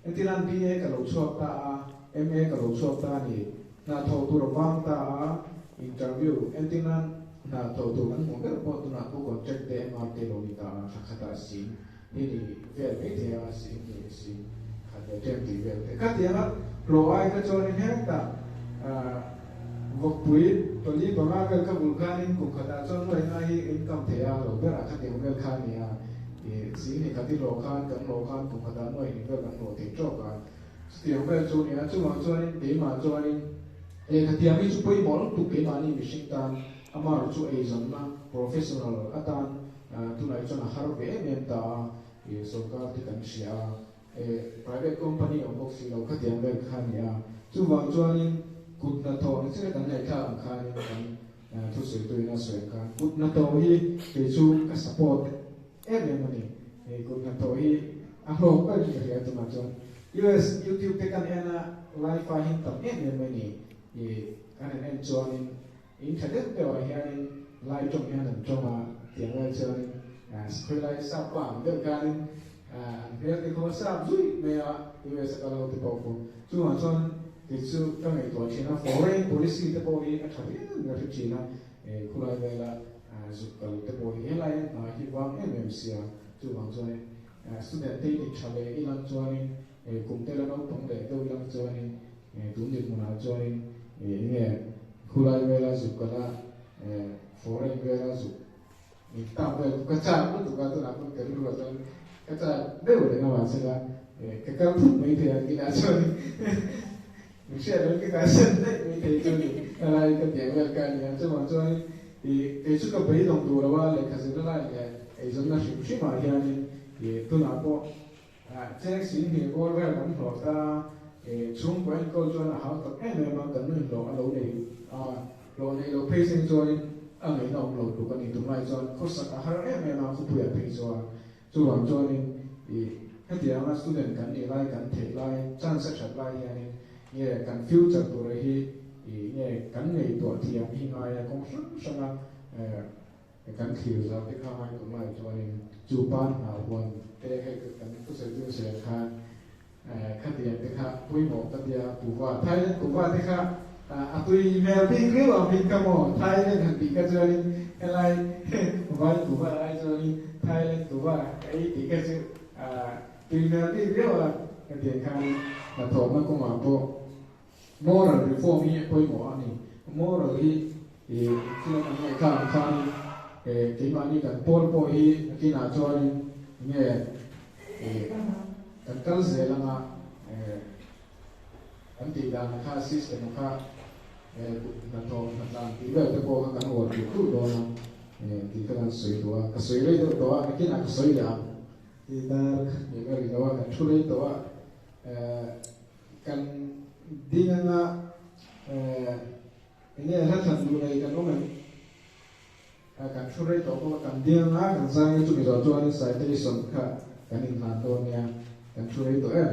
Entirnan BA ka lo chhuak ta a, MA ka lo chhuak ta a ni. Hna thawh tur a vang ta a, interview entirnan hna thawh tur kan hmuh ber pawh tunah pawh contract te MR te lo ni ta a, thla khatah sing hi ni vel mai thei a, sing ni sing khat leh ṭem tih vel te. Khatianga hlawh ai kha chuanin hetah Vawkpui pali panga vel kha bul khanin kum khatah chuan nuaina hi income thei a lo berah khatiang vel kha a ni a, ih sing khat i hlawh khan kan hlawh khan kum khatah nuaih ni vel kan hlawh thei tawk a, chutiang vel chu a ni a, chuvang chuanin keimah chuanin lehkha thiam hi chu pawimawh lutuk keimahni mihring tan amaherawh chu eizawnna professional atan tunah hi chuan a har ve em em ta a, ih sorkar te kan hria a. Private company awm bawk si lo khatiang vel kha a ni a, chuvang chuanin kut hnathawh ni chiah kan ngaihthlak ang khanin kan thusawitu in a sawi ang khan kut hnathawh hi kei chu ka support em em a ni. Kut hnathawh hi a hlawk ber hi ka hria tunah chuan US YouTube te kan en a live ah hian tam em em mai ni i kan han en chuanin in tha deuh deuh ah hianin lai tawng hian an tawng a tiang lai chuanin khawilai sap pa ang deuh khanin an hmel te khaw sap zui mai a US a kal ho te pawh khu chungah chuan kei chu ka ngaihtuah thin a foreign policy te pawh hi a tha viau in ka hre thin a khulai vela zuk kal te pawh hi helai hna hi vang em em sia chuvang chuanin student te in tha leh ilang chuanin kum te la naupang leh deuh ilang chuanin tun dinhmunah chuanin enge khulai vela zuk kala foreign vela zuk min tak vel ka chak lutuk a tunah pawn ka rilru ah chuan ka chak deuh reng a mahsela ka kal thut mai thei ang kinah chuanin min hriat loh ka kalsan daih mai thei chu ni helai ka tiang vel ka ania chuvang chuanin ih kei chu ka beidawng duh lo a lehkha zirna lai leh eizawnna hrim hrim ah hianin ih tunah pawh cheng sing hnih bawr vel kan hlawh ta ih chhungkua enkawl chuan a hau tak em em a kan nuin hlawh a lo nei a hlawh neih loh phei seng chuanin a ngaihna awm lo tluk a ni tunlai chuan khawsak a har em em a khawpuiah phei chuan chuvang chuanin ih hetianga student kan nih lai kan theih lai chance a that lai hianin nge kan future tur hi ih nge kan ngaihtuah thiam hi ngai a kawng hrang hrang a kan thlir zau te kha ngai tunlai chuanin chu pan hna huan te hei kan thusawi chu sawi ang khan khatiang te kha pawimawh ka tia kuhva Thailand kuhva te kha a tui hmel bik riau ang bik kha maw Thailand han tih kha chuanin helai vai kuhva lai chuanin Thailand kuhva ka ei tih kha chu tui hmel bik riau a khatiang khan hnathawhna kawngah pawh moral reform hi a pawimawh a ni moral hi thil an ngaihthlak ang khanin keimahni kan pawl pawh hi nakinah chuanin nge kan kal zel anga kan tih dan kha system kha hnathawh hnatlan tih vel te pawh kha kan uar duh duh dawn a tih kha kan sawi duh a ka sawi rei deuh tawh a nakinah ka sawi leh ang tih dar ni ka ri lo a kan thu rei tawh a kan ding anga enge hla thlan duh nei kan awm em kan thu rei tawh bawk a kan ding anga kan zai nge chumi zawh chuanin citation kha kan inhlan dawn nia kan thu rei tawh em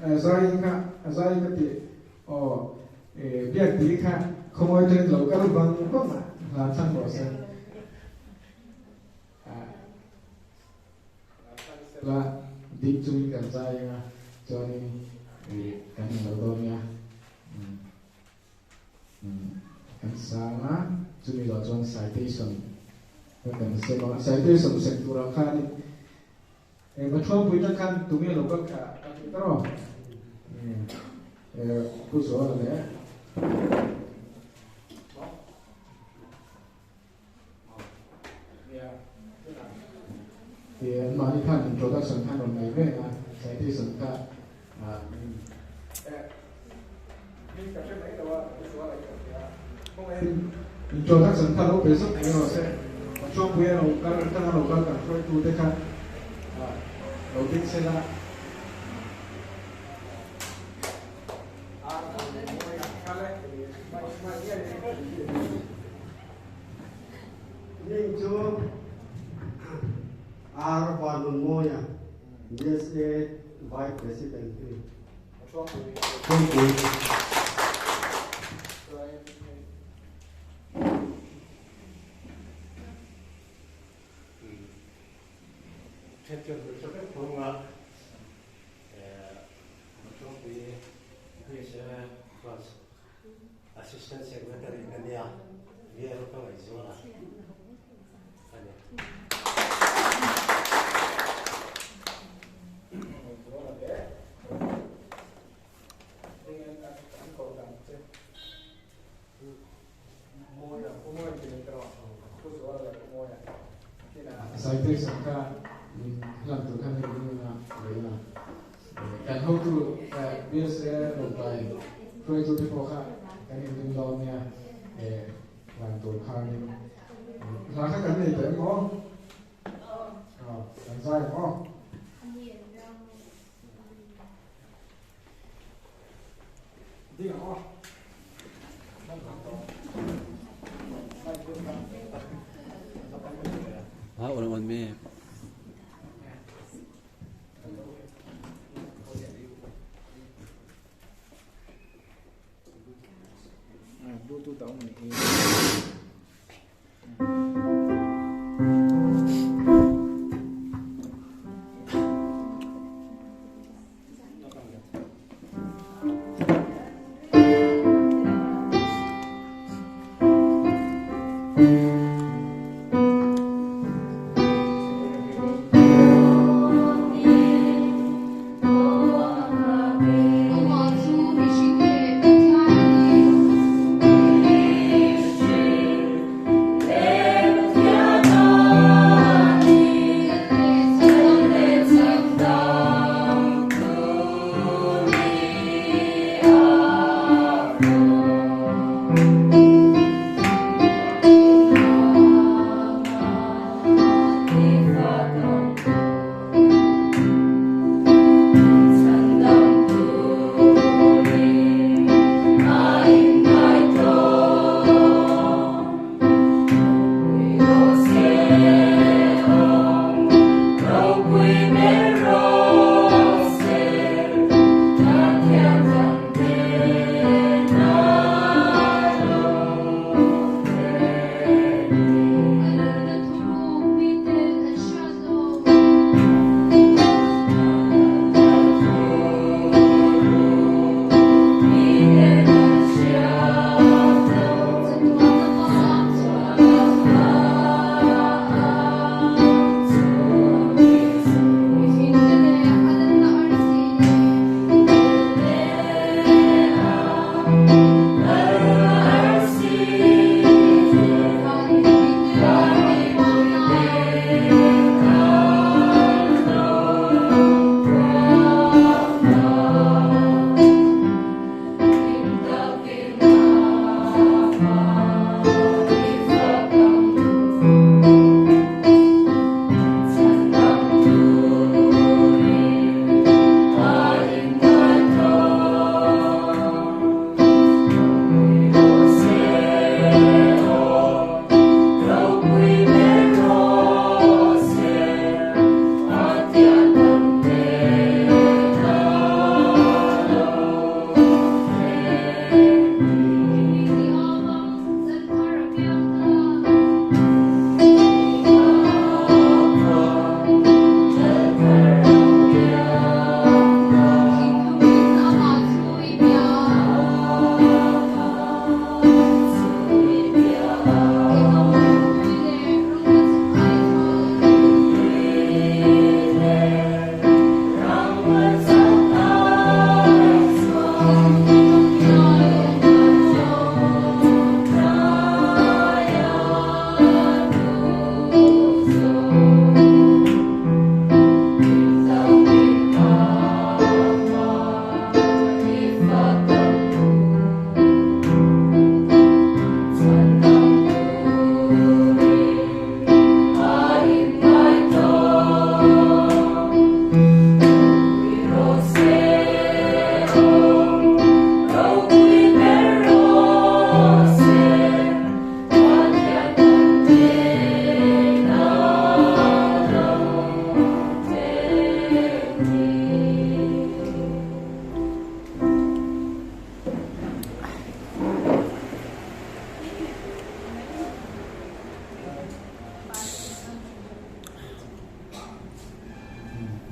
e zai kha zai ka ti aw biak ti kha khawngawi tawhin lo kal bang bang a hla thlang rawh se la ding chungin kan zai anga chuanin kan in lo dawn nia kan sang a chumi zawh chuan citation ka kan sem a citation sem turah khanin va thuampui tang khan tunge lo kal kha ka ti ta rawh pu Zuala leh Ti anmahni khan introduction khan rawn nei reng a, citation kha introduction kha lo pe zawk mai rawh se, Pathianpuia lo kal atanga lo kal kan hruaitute kha lo ding se la.
Ning chu R. Vanunmawia, BSA Vice President hi. Thuampui.
Matawpui BSA Branch Assistant Secretary ka nia, bial ka ngaihzual a a ni.
Citation kha min hlan tur khan hei ding anga lei a. Kan hotu BSA Lawngtlai hruaitu te pawh kha kan inring dawn nia hlan tur khanin hla kha kan nei tawh em aw? Kan zai ang aw? Ding ang aw?
Ha, ulang on me.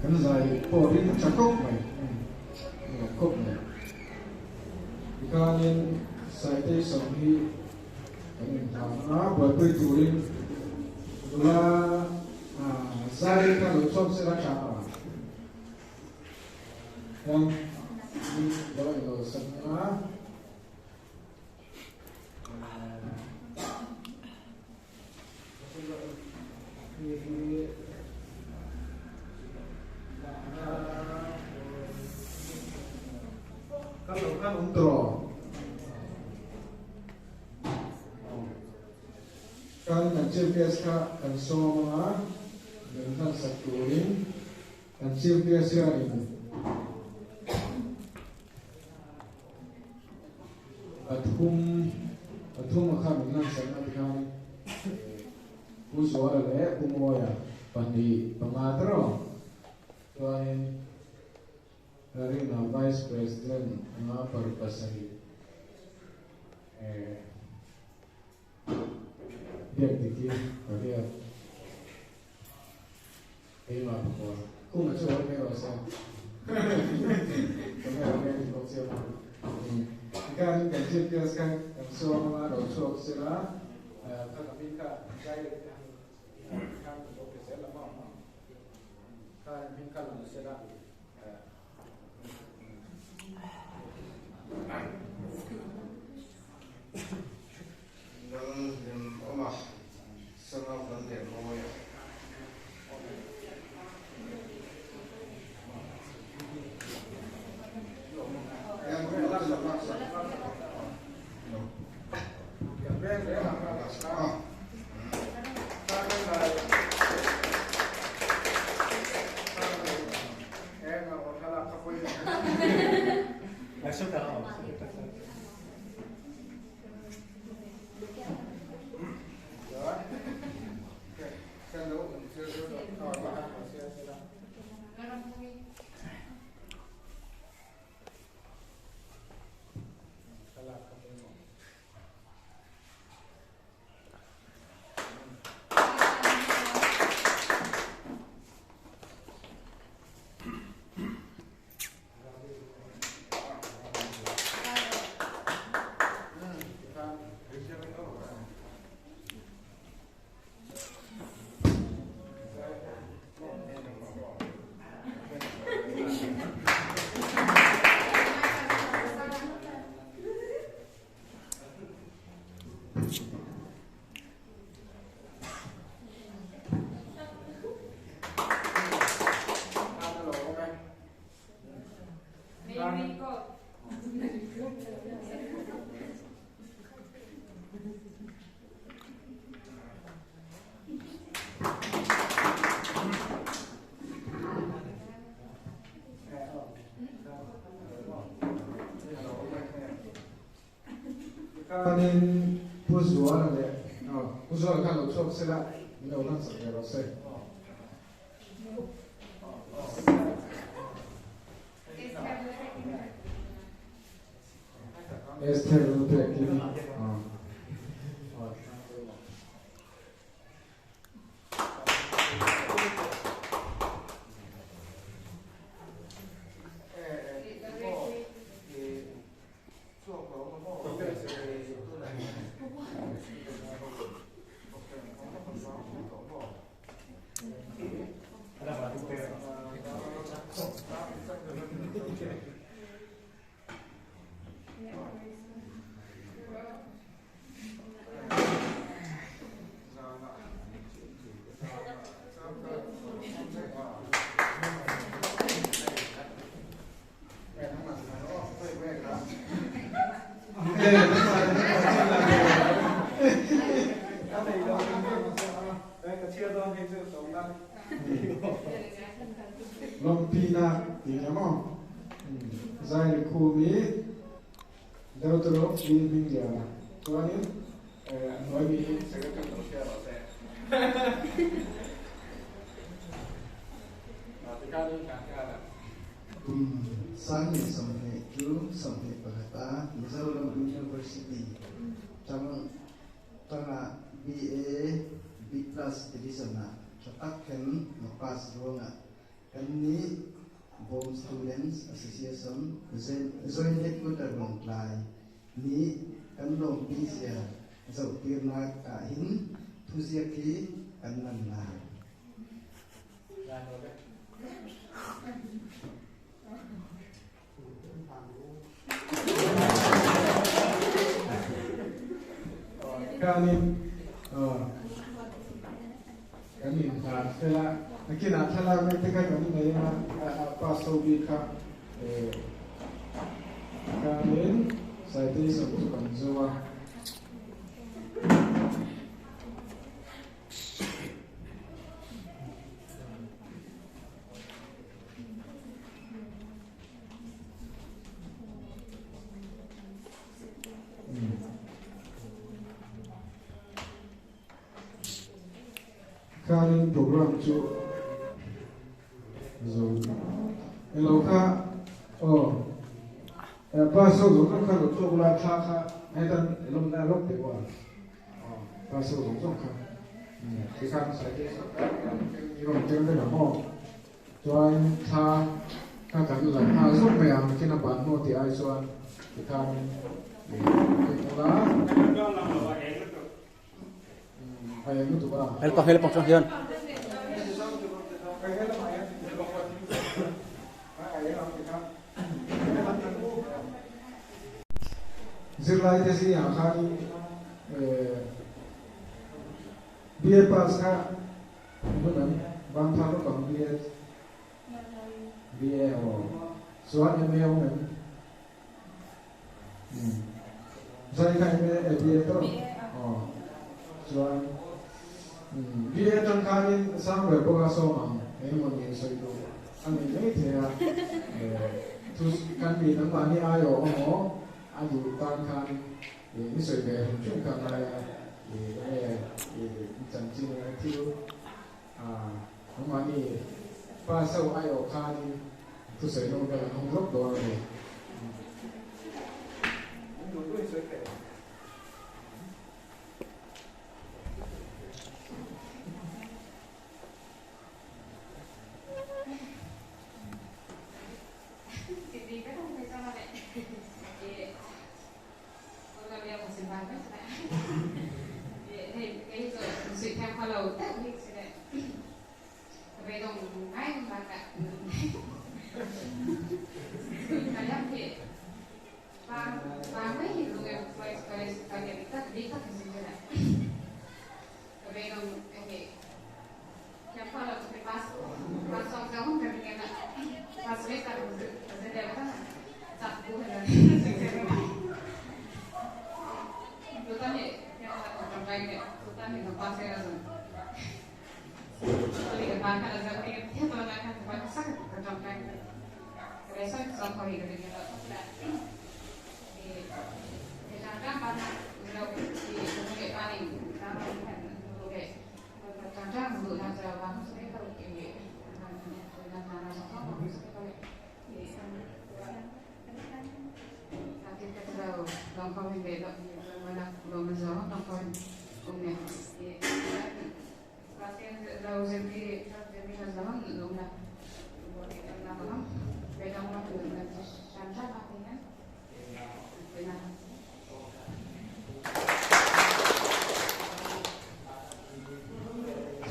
Kan zai pawh ring tha khawp mai. Nuam khawp mai. Tikhanin citation hi kan inhlan a, buaipui turin nula zai kha lo chhuak sela tha a. Hian min lo ilo sak a. Kan lo khan awm tawh. Kan kan chief guest kha kan sawm anga min hlan sak turin kan chief guest hianin Pathum pathum a kha min hlan sak na tikhan Pu Zuala leh Pu Mawia pahnih panga ta rawh. Chuanin Rina Vice President anga paruk pasarih eh biak dik hi pariat Keimah pakua. Kum a chu awm mai rawh se. Ka mai awm mai bawk sia maw. Tikhan kan chief guest kha kan sawm anga lo chhuak sela kha ka hming kha zai khan kan lo pe zel a maw. Kha hming kha lang sela.
Lal hlim awm a, Sanga van leh mawi a.
Khanin Pu Zuala leh Pu Zuala khan lo chhuak sela min lo hlan sak ve rawh se. Esther Lalpeki. Lawmpinak ti nia maw? Zai le khum i Deutero Pi Hmingliana chuanin a hnuaimi hi secretary lo share rawh se.
Kum 2020 cu 21 ah Mizoram University tang tangah BA B plus division ah tha tak khen na pass ruangah. Kan nih Bawm Students Association Joint Headquarter Lawngtlai nih kan lawmpi zia zohtirnak ahhin thuziak hi kan lan lai.
Kanin kan in hlan fela nakinah thlalak na te kha kan nei a pass ho bik kha kanin citation chu kan zo a. Khanin program chu zo elo kha aw pa so zo kha lo tlok la thla kha hetan elom na lok te wa pa so zo zo kha ti khan sai te ron chen ve na mo chuan thla kha kan la nghal zawk mai ang khin a ban hnu tih ai chuan tikhan ula a eng lutuk a.
Helpang helpang chuan hian.
Zirlai te zingah khanin BA pass kha Hmun an van thar lawk ang BA BA aw chuan MA awm em? Umm zai kha MA eh BA tawh aw chuan umm BA atang khanin sang ber bawk a sawm ang engemaw ni sawi duh a nei mai thei a eh thu kan mi nangmahni aiawh emaw a duh tan khan I sawi ve hrim hrim kha ngai a, i enge i chanchin enge thil nangmahni pa so aiawh khanin thusawi nawm vel an awm rawk dawn a ni.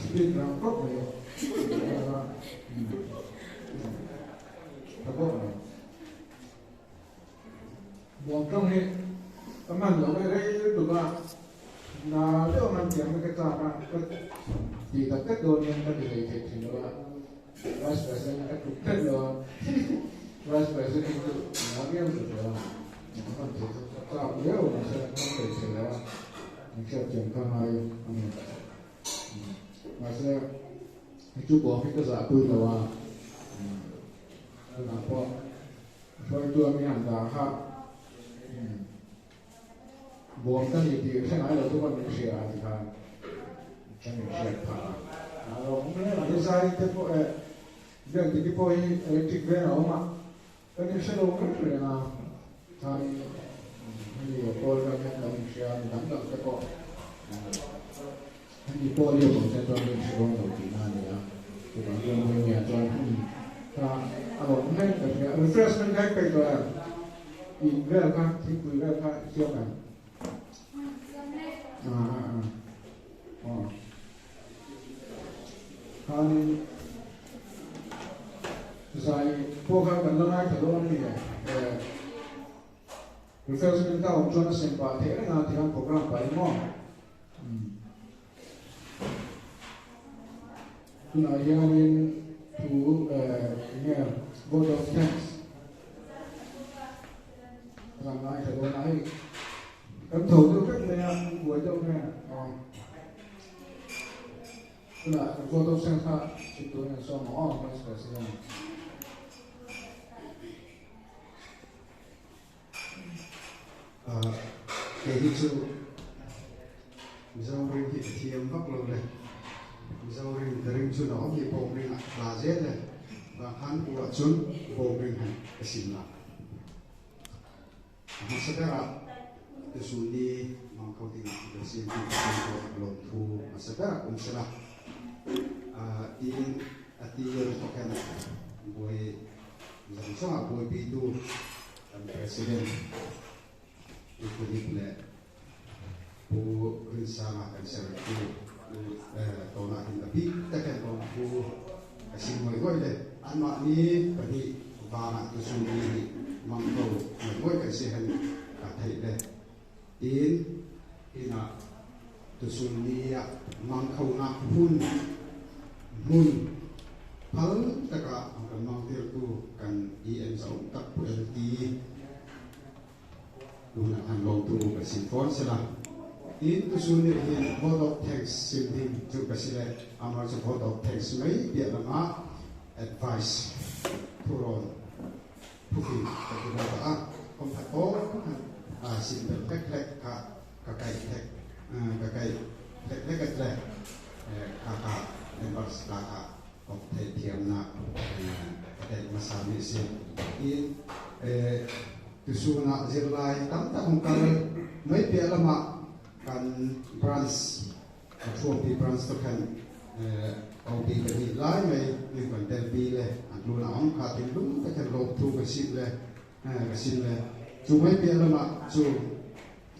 Speed rang khawp mai a bawk mai. Buang tawng hi ka hman loh mai rei lutuk a, na deuh ang an tiang mai ka chak a, ka ti tak tak dawn hian ka ti hlei thei thin lo a, Vice President ka tluk tlat lo a, Vice President hi chu na viau ta tawh a, ka hman thei chu ka chak viau mahse ka hman thei thei lo a, min hriatthiam kha ngai a ni. Mahse hei chu buang hi ka zahpui lo a, tunah pawh Hruaitu a mi han dah kha buang ka ni tih hre ngai lo chu pawn min hria a ti khan ka min hriat phah a. A lo awm hle mai. Zai te pawh eh biak diki pawh hi electric veng a awm a, kan inhre lo reng reng a, khanin hemi pawl vel hian kan inhria a, mi dang dang te pawh hemi pawl hi a awm te chuan kan inhre dawn lo tihna a ni a. Chuvang chuan vawinia chuan hun kha a rawn mek ka hria. Refreshment kha i peih tawh em? In vel kha, thingpui vel kha i siam em? Aw. Khanin zai pawh kha kan la ngaithla dawn a ni e. Refreshment kha awm chuan a sem pah theih reng a, tikhan program pah in maw? Tunah hianin thu eng nge vote of thanks kan ngaithla dawn a, hei kan tho deuh vek mai a, kan buai deuh nge aw. Tunah vote of thanks kha chhit turin an sawm ang aw, Vice President.
Kei hi chu Mizo ring hi ka thiam vak lo le. Mizo ring ka ring chun a awm hi bawm ring ah tla zel le. Vang khan uah chun bawm ring han ka sim la. A hmasa berah Tusuni mang kho ding ah ka sim hi ka sim pawh ka lawm thu hmasa berah awm sela. Tiin a ti ru tawk hian buai zawng zawng ah buaipitu Kan President Pu Philip leh Pu Rinsanga kan Secretary tawnah hin a bik tak hian rawn thu ka sim ngawih ngawih le. Anmahni pahnih vangah tu chu mi nih mang ko ngawih ngawih kan si hen ka theih le. Tin, inah tuchun ni ah mang khonak hmun hmun phal takah an kan mangtirtu kan EM zaum tak Pu LT tunah khan lawmtu kan sim fawn sela. Tin, tuchun nih hin vote of thanks sim ding cu ka si le amah cu vote of thanks mei piah lamah advice thurawn Phuhri ka ti lo ah kom khat aw han sim bel hlek hlek kha ka kaih hlek ka kaih hlek hlek at le kha kha members la kha kop theih thiamnak ka theih hmasa mi a si. Tin tusun ah zirlai tam tak hung kal mei piah lamah kan branch Thuampi branch te khan OB pahnih lai mai min kan telpi le an tlun a awm kha thinlung tak hian lawmthu ka sim le ka sim le chu mai piah lamah chu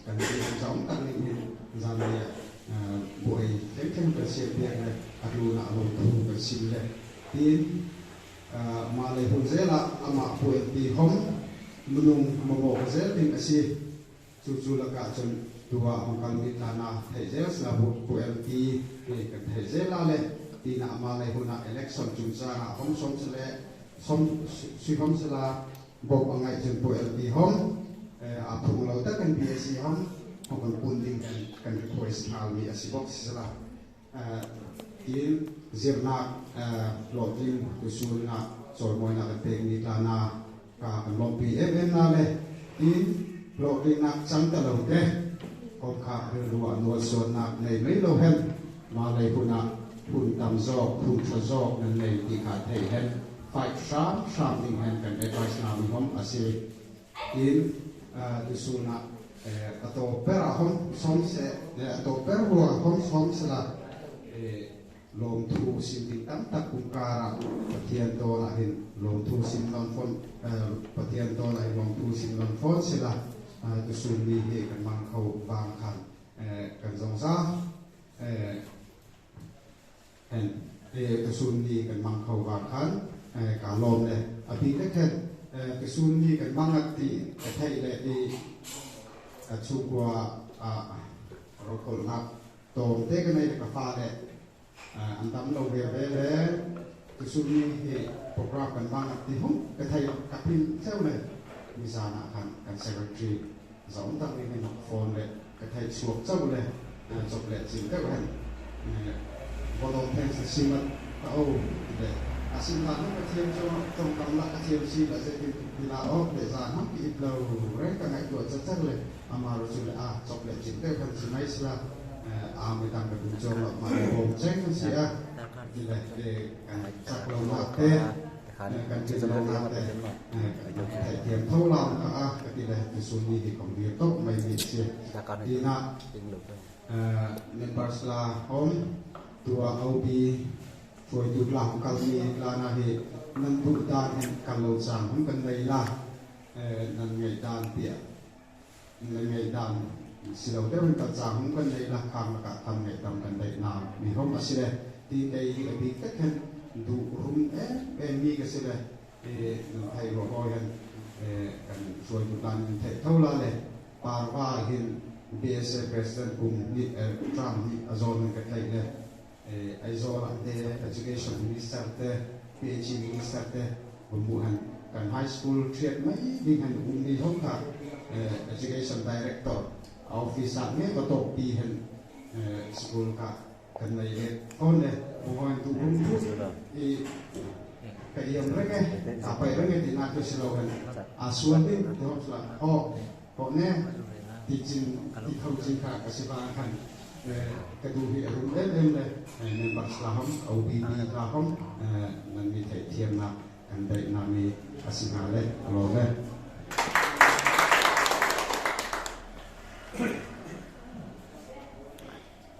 kan ti an zaum tak nih hin zanlei ah buai thleng thleng kan siam piak le a tlunah lawmthu kan sim le tiin mah lei hun zelah amah puelpi hom minung mamawh zel ding a si. Cu cu lakah cun tu ah hong kal mi tla na theih zel sila bu pu LT hi kan theih zel la le tina ama lei hun ah election chungchang ah hom som sile som sui hom sila bawmh a ngaih cun pu LT hom a phung lo tak in BSc hom hong kan pun ding kan kan request hngal mi a si bawk si sila tin zirnak hlawhtling tusul na cawimawinak kan pek mi tla na ka kan lawmhpi emem na le tin hlawhtlinnak cang ta lo te kong kha rilru ah nualsuannak nei mai lo hem ma lei hun ah hun tam zawk hun tha zawk nan nei ti kha thei hen fight hram hram ding hen kan advice na mi hom asi tin tusun ah a to ber ah hom som se a to ber ruang ah hom som sela Lawmthu sim ding tam tak kum karah Pathian tawn ah hin lawmthu sim nawn fawn Pathian tawn ah hin lawmthu sim nawn fawn sila tusun ni hi kan mang kho vang khan kan zongza hen tusun ni kan mang kho vang khan ka lawm le a bik le khen tusun ni kan mang at ti ka theih le i ka chungkua ah rokolnak Tlawmte ka nei le ka fale an dam lo ve ve le tusum ni hi program kan bang ti hung ka thei ka pin theu le nizan ah khan kan secretary zaum tak ning in phone le ka thei chuak chau le chop le chin deuh hen vote of thanks na simat ka o le asim la hung ka thiam cho tongkam la ka thiam si la zeitin ti la ok le zan hang ki ip lo reng ka ngai tua chachar le Amah ro cu le a cop le cin deuh kan si mai sila a mi dang ka dum cawng lo mah le bawm cheng kan si a ti le kan cak lo nak te kan cin lo nak te kan theihthiam tho lam ka a ka ti le ti ni hi kong dir tok mai mi si tina members la hom tua OB Hruaitu tlang kal mi la na hi nan duh dan hen kal lo chang hung kan nei la nan ngaih dan piah nan ngaih dan si lo deuh in kal chang hung kan nei la khang lakah khan ngaihdam kan daih na mi hom a si le ti kei hi a bik tak hen duh rum em em mi ka si le nan thei ruah hawi hen kan hruaitu tlan in theih tho la le parva hin BSA president kum hnih term hnih a zawn in ka tlaih le Aizawl ah te Education Minister te PHE Minister te hmuh han kan high school thiat mai ding han um ni ho kha Education Director a office ah nge va tawk pi hen school kha kan nei let fawn le hmuh duh rum thu i ka iam reng e a pai reng e ti na chu si lo hen a sual ding ti hom sla ho ho ne ti chin ti tho chin kha ka si ba khan ka duh hi a rum em em le members la hom OBB la hom nan mi theih thiamnak kan daih na mi a si hnga le a lawm e.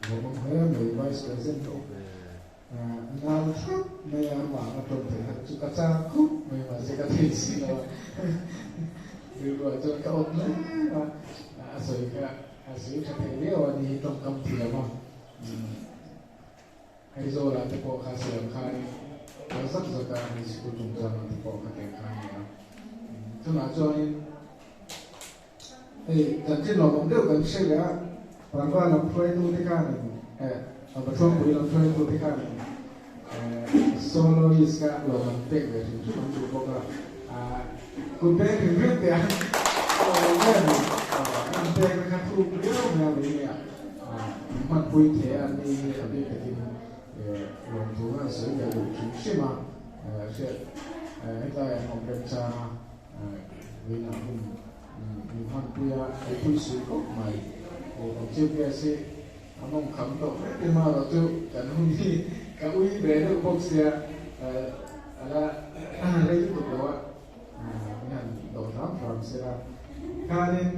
Lawmawm hle mai Vice President aw ngal thlap mai a amah anga tawng theih kha chu ka chang khup mai mahse ka thei si lo a rilruah chuan ka awm hle a a sawi kha a sawi tha thei viau a ni hi tawngkam thiam a Aizawl ah te pawh kha siam khanin kal zak zak a hei sikul chungchang ah te pawh kha tiang kha a ni a chungah chuanin Hei chanchin lawmawm deuh kan hre leh a, Parva lam hruaitu te khanin eh Pathuampui lam hruaitu te khanin eh soloist kha lawm an pek ve hrim hrim an duh bawk a, ah kut beng hrim hrim te an lawm em an pek na kha thuk riau mai a mai nia ah hmanpui the an ni hi a bik takin eh lawmthu khan sawi ve duh hrim hrim a eh hriat eh hetlai an awm remchang a. Vawiinah hun min hmanpui a, eipui suih khawp mai. Awm chief guest hi a mawng kham tawh hle ti hma erawh chu kan hun hi ka ui ve deuh bawk sia, a la rei lutuk lo a, min han dawh hram hram sela. Khanin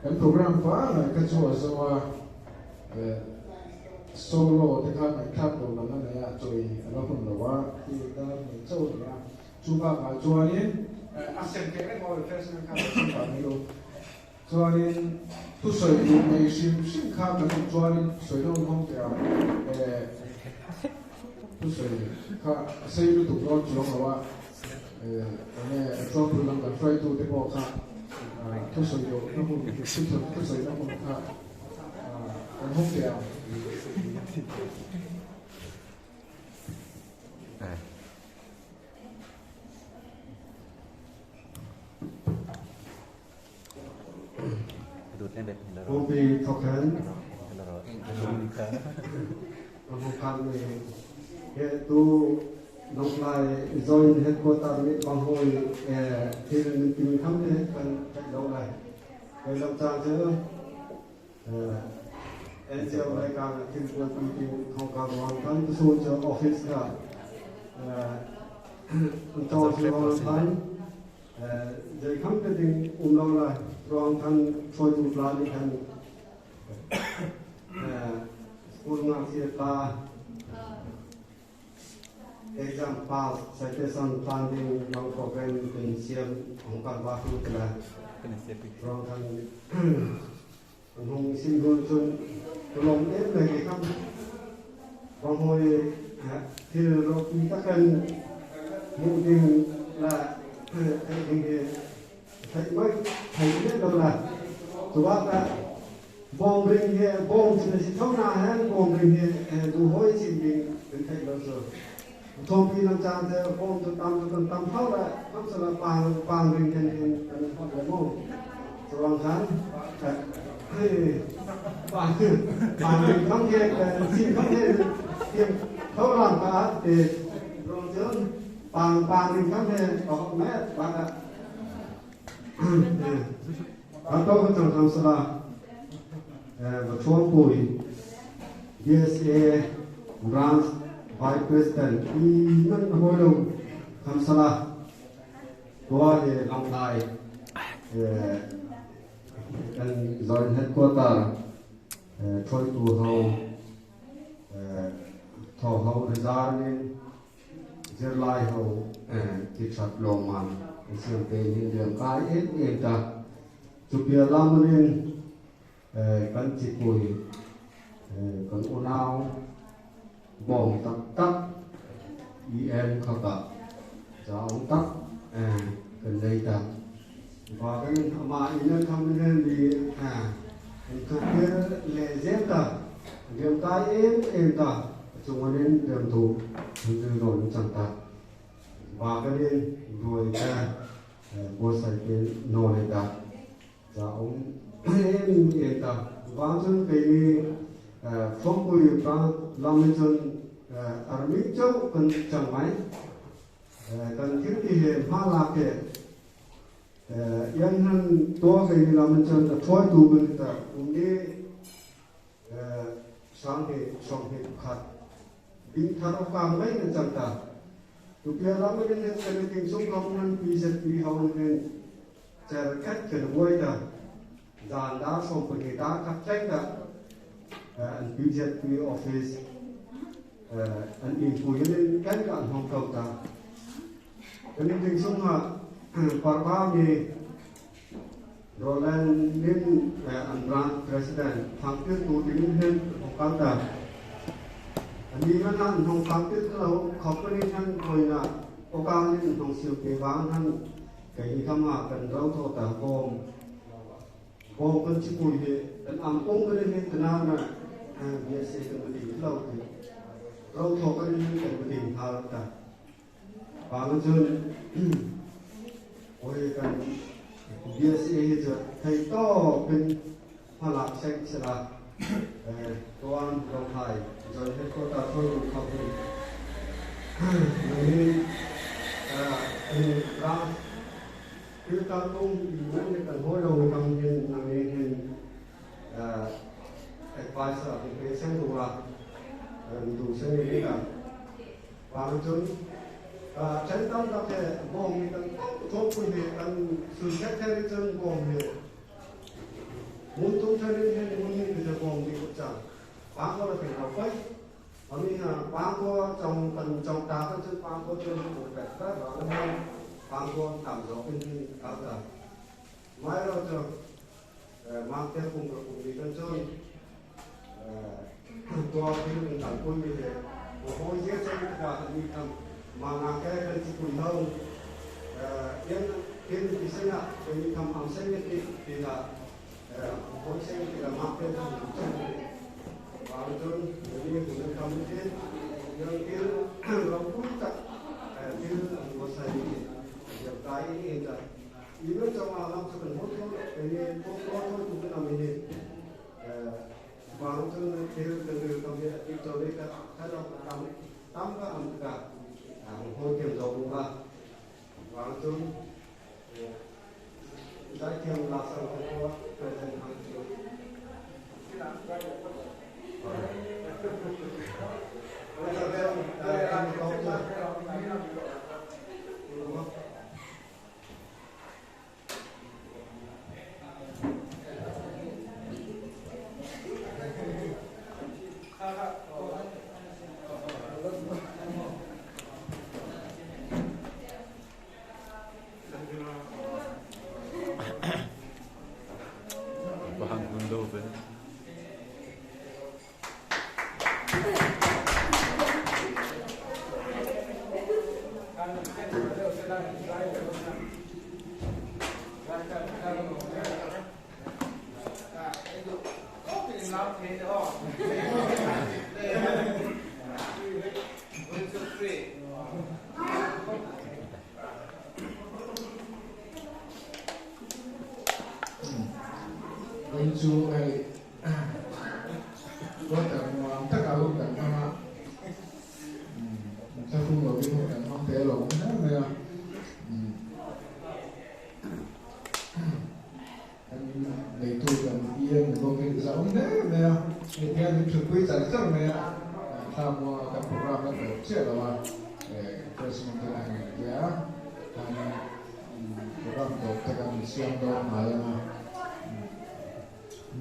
kan program pangngai kha chu a zo a. Solo te kha ngaihthlak tur lam a nei a, chawi a la hun lo a, ti dar nei chauh a ni a. Chu bakah chuanin a sem theih reng aw refreshment kha kan sem pah mai lo. Chuanin thusawi duh nei hrim hrim kha kan awm chuanin sawi nawn hawng teh a, thusawi kha a sei lutuk dawn chuang lo a, enge chuangpui lam kan hruaitu te pawh kha thusawi duhna hun thusawina hun kha Kan hawng teh ang.
Pumpi thawkhen Amukan ni he tu Lawngtlai joint headquarter nih banghawi thil min timi kham te kan theih lo lai. Hei lam caan cu NGO lei kaan ah thil buaipi ding thawngka ruang kan tusun cu office kha an cawl si ruang khan zei kham te ding um lo lai ruang khan hruaitu pla nih khan school ngakchia pa Exam pass citation plan ding long program kan siam hong kal ba hu tla rong kan hong sim hul chun tulong em le ke kam bang hoi thil ro pi ta kan mu ding la thai ding he thai mai thai le lo la tuwa ka Bawm ring he bawm cu na si tho na hen bawm ring he du hoi chin ding kan theih lo cu thawpi lam caan te bawm cu tam cu kan tam tho le tam sala pang pang ring hen hin kan hot le mu chuang khan pang pang ring khang he chin khang he tiam tho lam ka te rong chun pang pang ring khang he ok me ba ka Ato ka chang kham sala Pathuampui BSA Branch Vice President i nan hawi lo kham sala tua he Lawngtlai kan joint headquarter hruaitu ho. ho rizarin zirlai ho ti that lawman an siam pe hin riam kai em em ta chupia lamunin kan chipui kan unau bong tak tak em khaka chaung tak kan nei ta và cái mà in tham lên thì thực lệ dễ ta riêng cái em em ta chúng anh nên đem thủ rồi chẳng ta và cái nên rồi ta bố sai cái nô này ta và ông em em ta và chân cái phong bùi ta làm lên chân army châu cần chẳng mấy cần thiết thì hoa lạc kệ yên hân to cái làm chân là thôi tu bên ta cũng đi sáng thì xong thì khát bình thar càng mấy nên chẳng ta tụ kia lắm cái nên cái kinh sống không nên pi giật pi hậu nên chờ cách cái vui ta dàn đá xong cái ta cắt tranh ta anh pi giật pi office anh in phui nên cái cả hong cầu ta cái nên kinh sống mà parba ni Roland Lim anh branch president thang tiết tu tính hen hong kang ta anh đi ngân hàng hong kang tiết lâu company thân rồi là ok nên hong siêu kế vang thân cái thăm mà cần rau thọ ta gồm gồm con chim bùi thì cần ăn uống cái nên cái nào mà BSC cần đi lâu thì rau thọ cái nên cần đi thà ta và nó chân ôi cần BSC thì thầy to bên hoa lạc xanh sẽ là toan đồng hải rồi hết cô ta thôi cũng không thì nên ra cứ ta cũng những cái hội đồng trong hiện là hiện advisor thì cái xem đủ là đủ xem như là và nói chung chân tâm các cái bom thì tốt quý vị ăn sự xét theo cái chân bom thì muốn tung cho nên hay muốn như cái bom thì cũng chẳng bán có là phải học ấy và mình là bán có trong phần trong ta các chân bán có chân một cái phát và nó bán có cảm giác bên trên cả cả mãi rồi cho mang theo cùng là cùng đi chân chơi to thì mình cảm quân như thế một hồi giết chân cả đi thầm mà là cái cái chỉ cùng thông yên yên thì sinh ạ cái thầm ẩm sinh thì là hồi sinh thì là mang theo cùng chân và chân đi cùng thầm thế nhưng cái nó cũng chặt cái một sài hiện tại hiện tại ý nó trong là làm cho cần hốt thôi cái tốt tốt thôi chúng ta làm mình và nó chân thế từ từ cầm cái đi cho đây cả thay lo tắm tắm cả ăn cả hôi kiềm dầu cũng cả và nó chân giải thiềm là sao cái đó phải thành hàng triệu.
Chú ấy có tận tất cả lúc tận mà ta không có cái tận không thể lộ hết rồi lấy tôi tận yên có cái giống đấy nè thì theo những sự quy tắc rất nè tham các program nó được chia là president này ya program tổ tất cả những xem đó mà là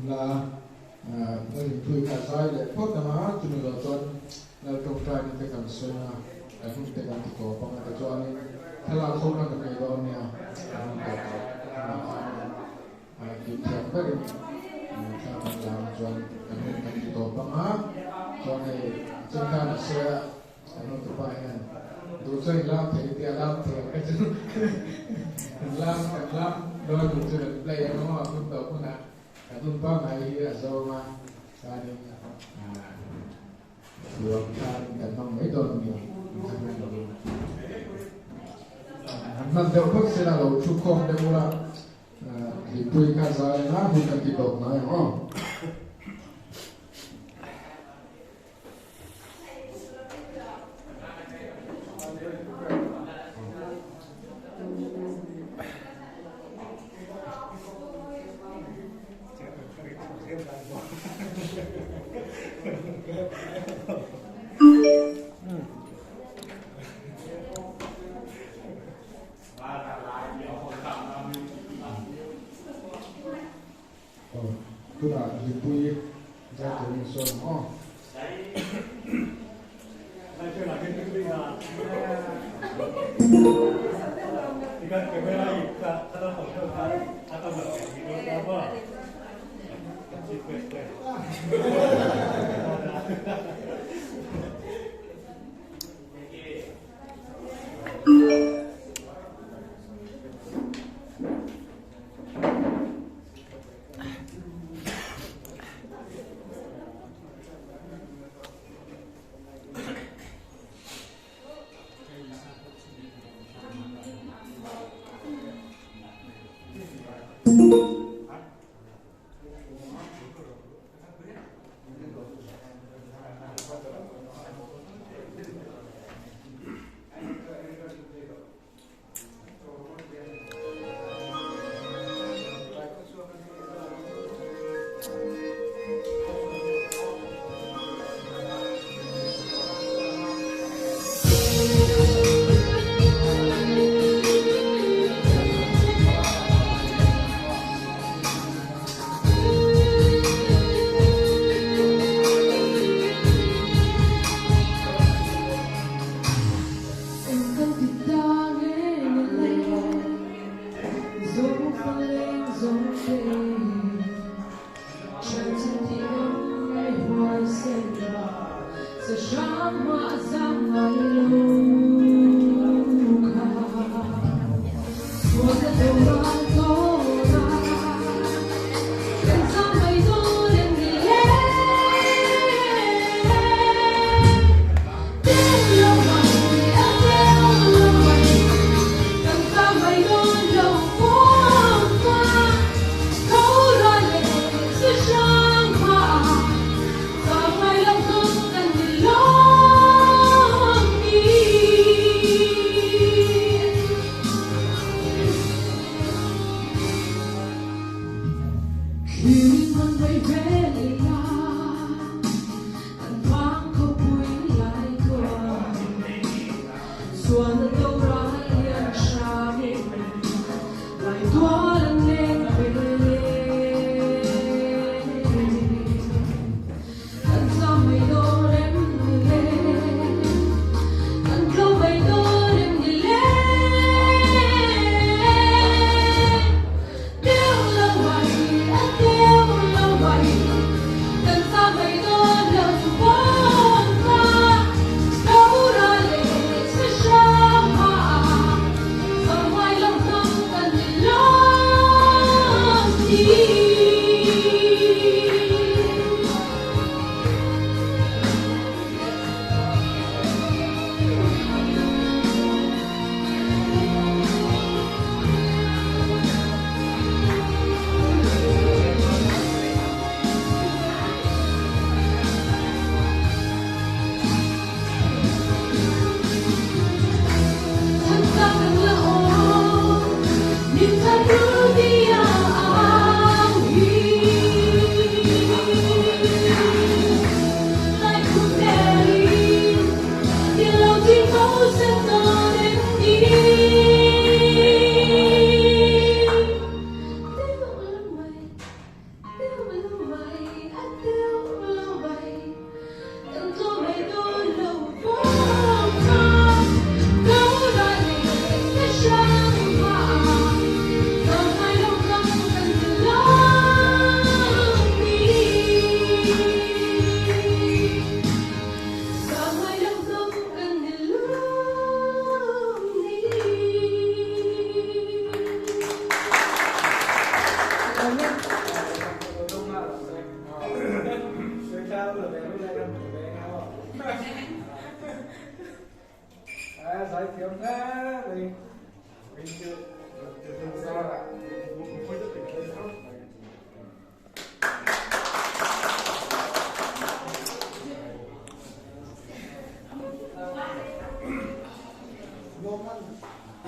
nó thì thui cả sai để phốt mà chúng mình là tuần Lal tawngtaina te kan sawi a, kan hun te kan ti tawp ang a tichuanin thlalak ho na kan nei dawn nia, kan hun tawp tawh hunah khanin kim thiam berin thla kan la ang chuan kan hun kan ti tawp ang a, chuan hei chintan a sawi a kan hotupa hian duh chuan i lam thei tia lam thei ang kha chu kan lam kan lam dawn duh chu kan play ang maw hun tawp hunah kan hun pangngai hi a zawng a chuanin Ruang khan kan hmang mai dawn a ni an hman lovin. Han hman deuh phawt sela lo thu khawm deuh ula Hlipui kha zai anga hun kan ti tawp ngai ang aw. Tunah mipui zai turin sawn ang aw.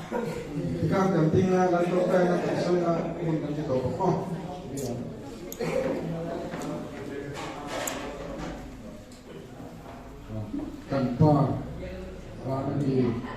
Tikang kan ding a, kan tawngtai na kan sawi a, hun kan ti tawh bawk aw.
Kan pa van a ni.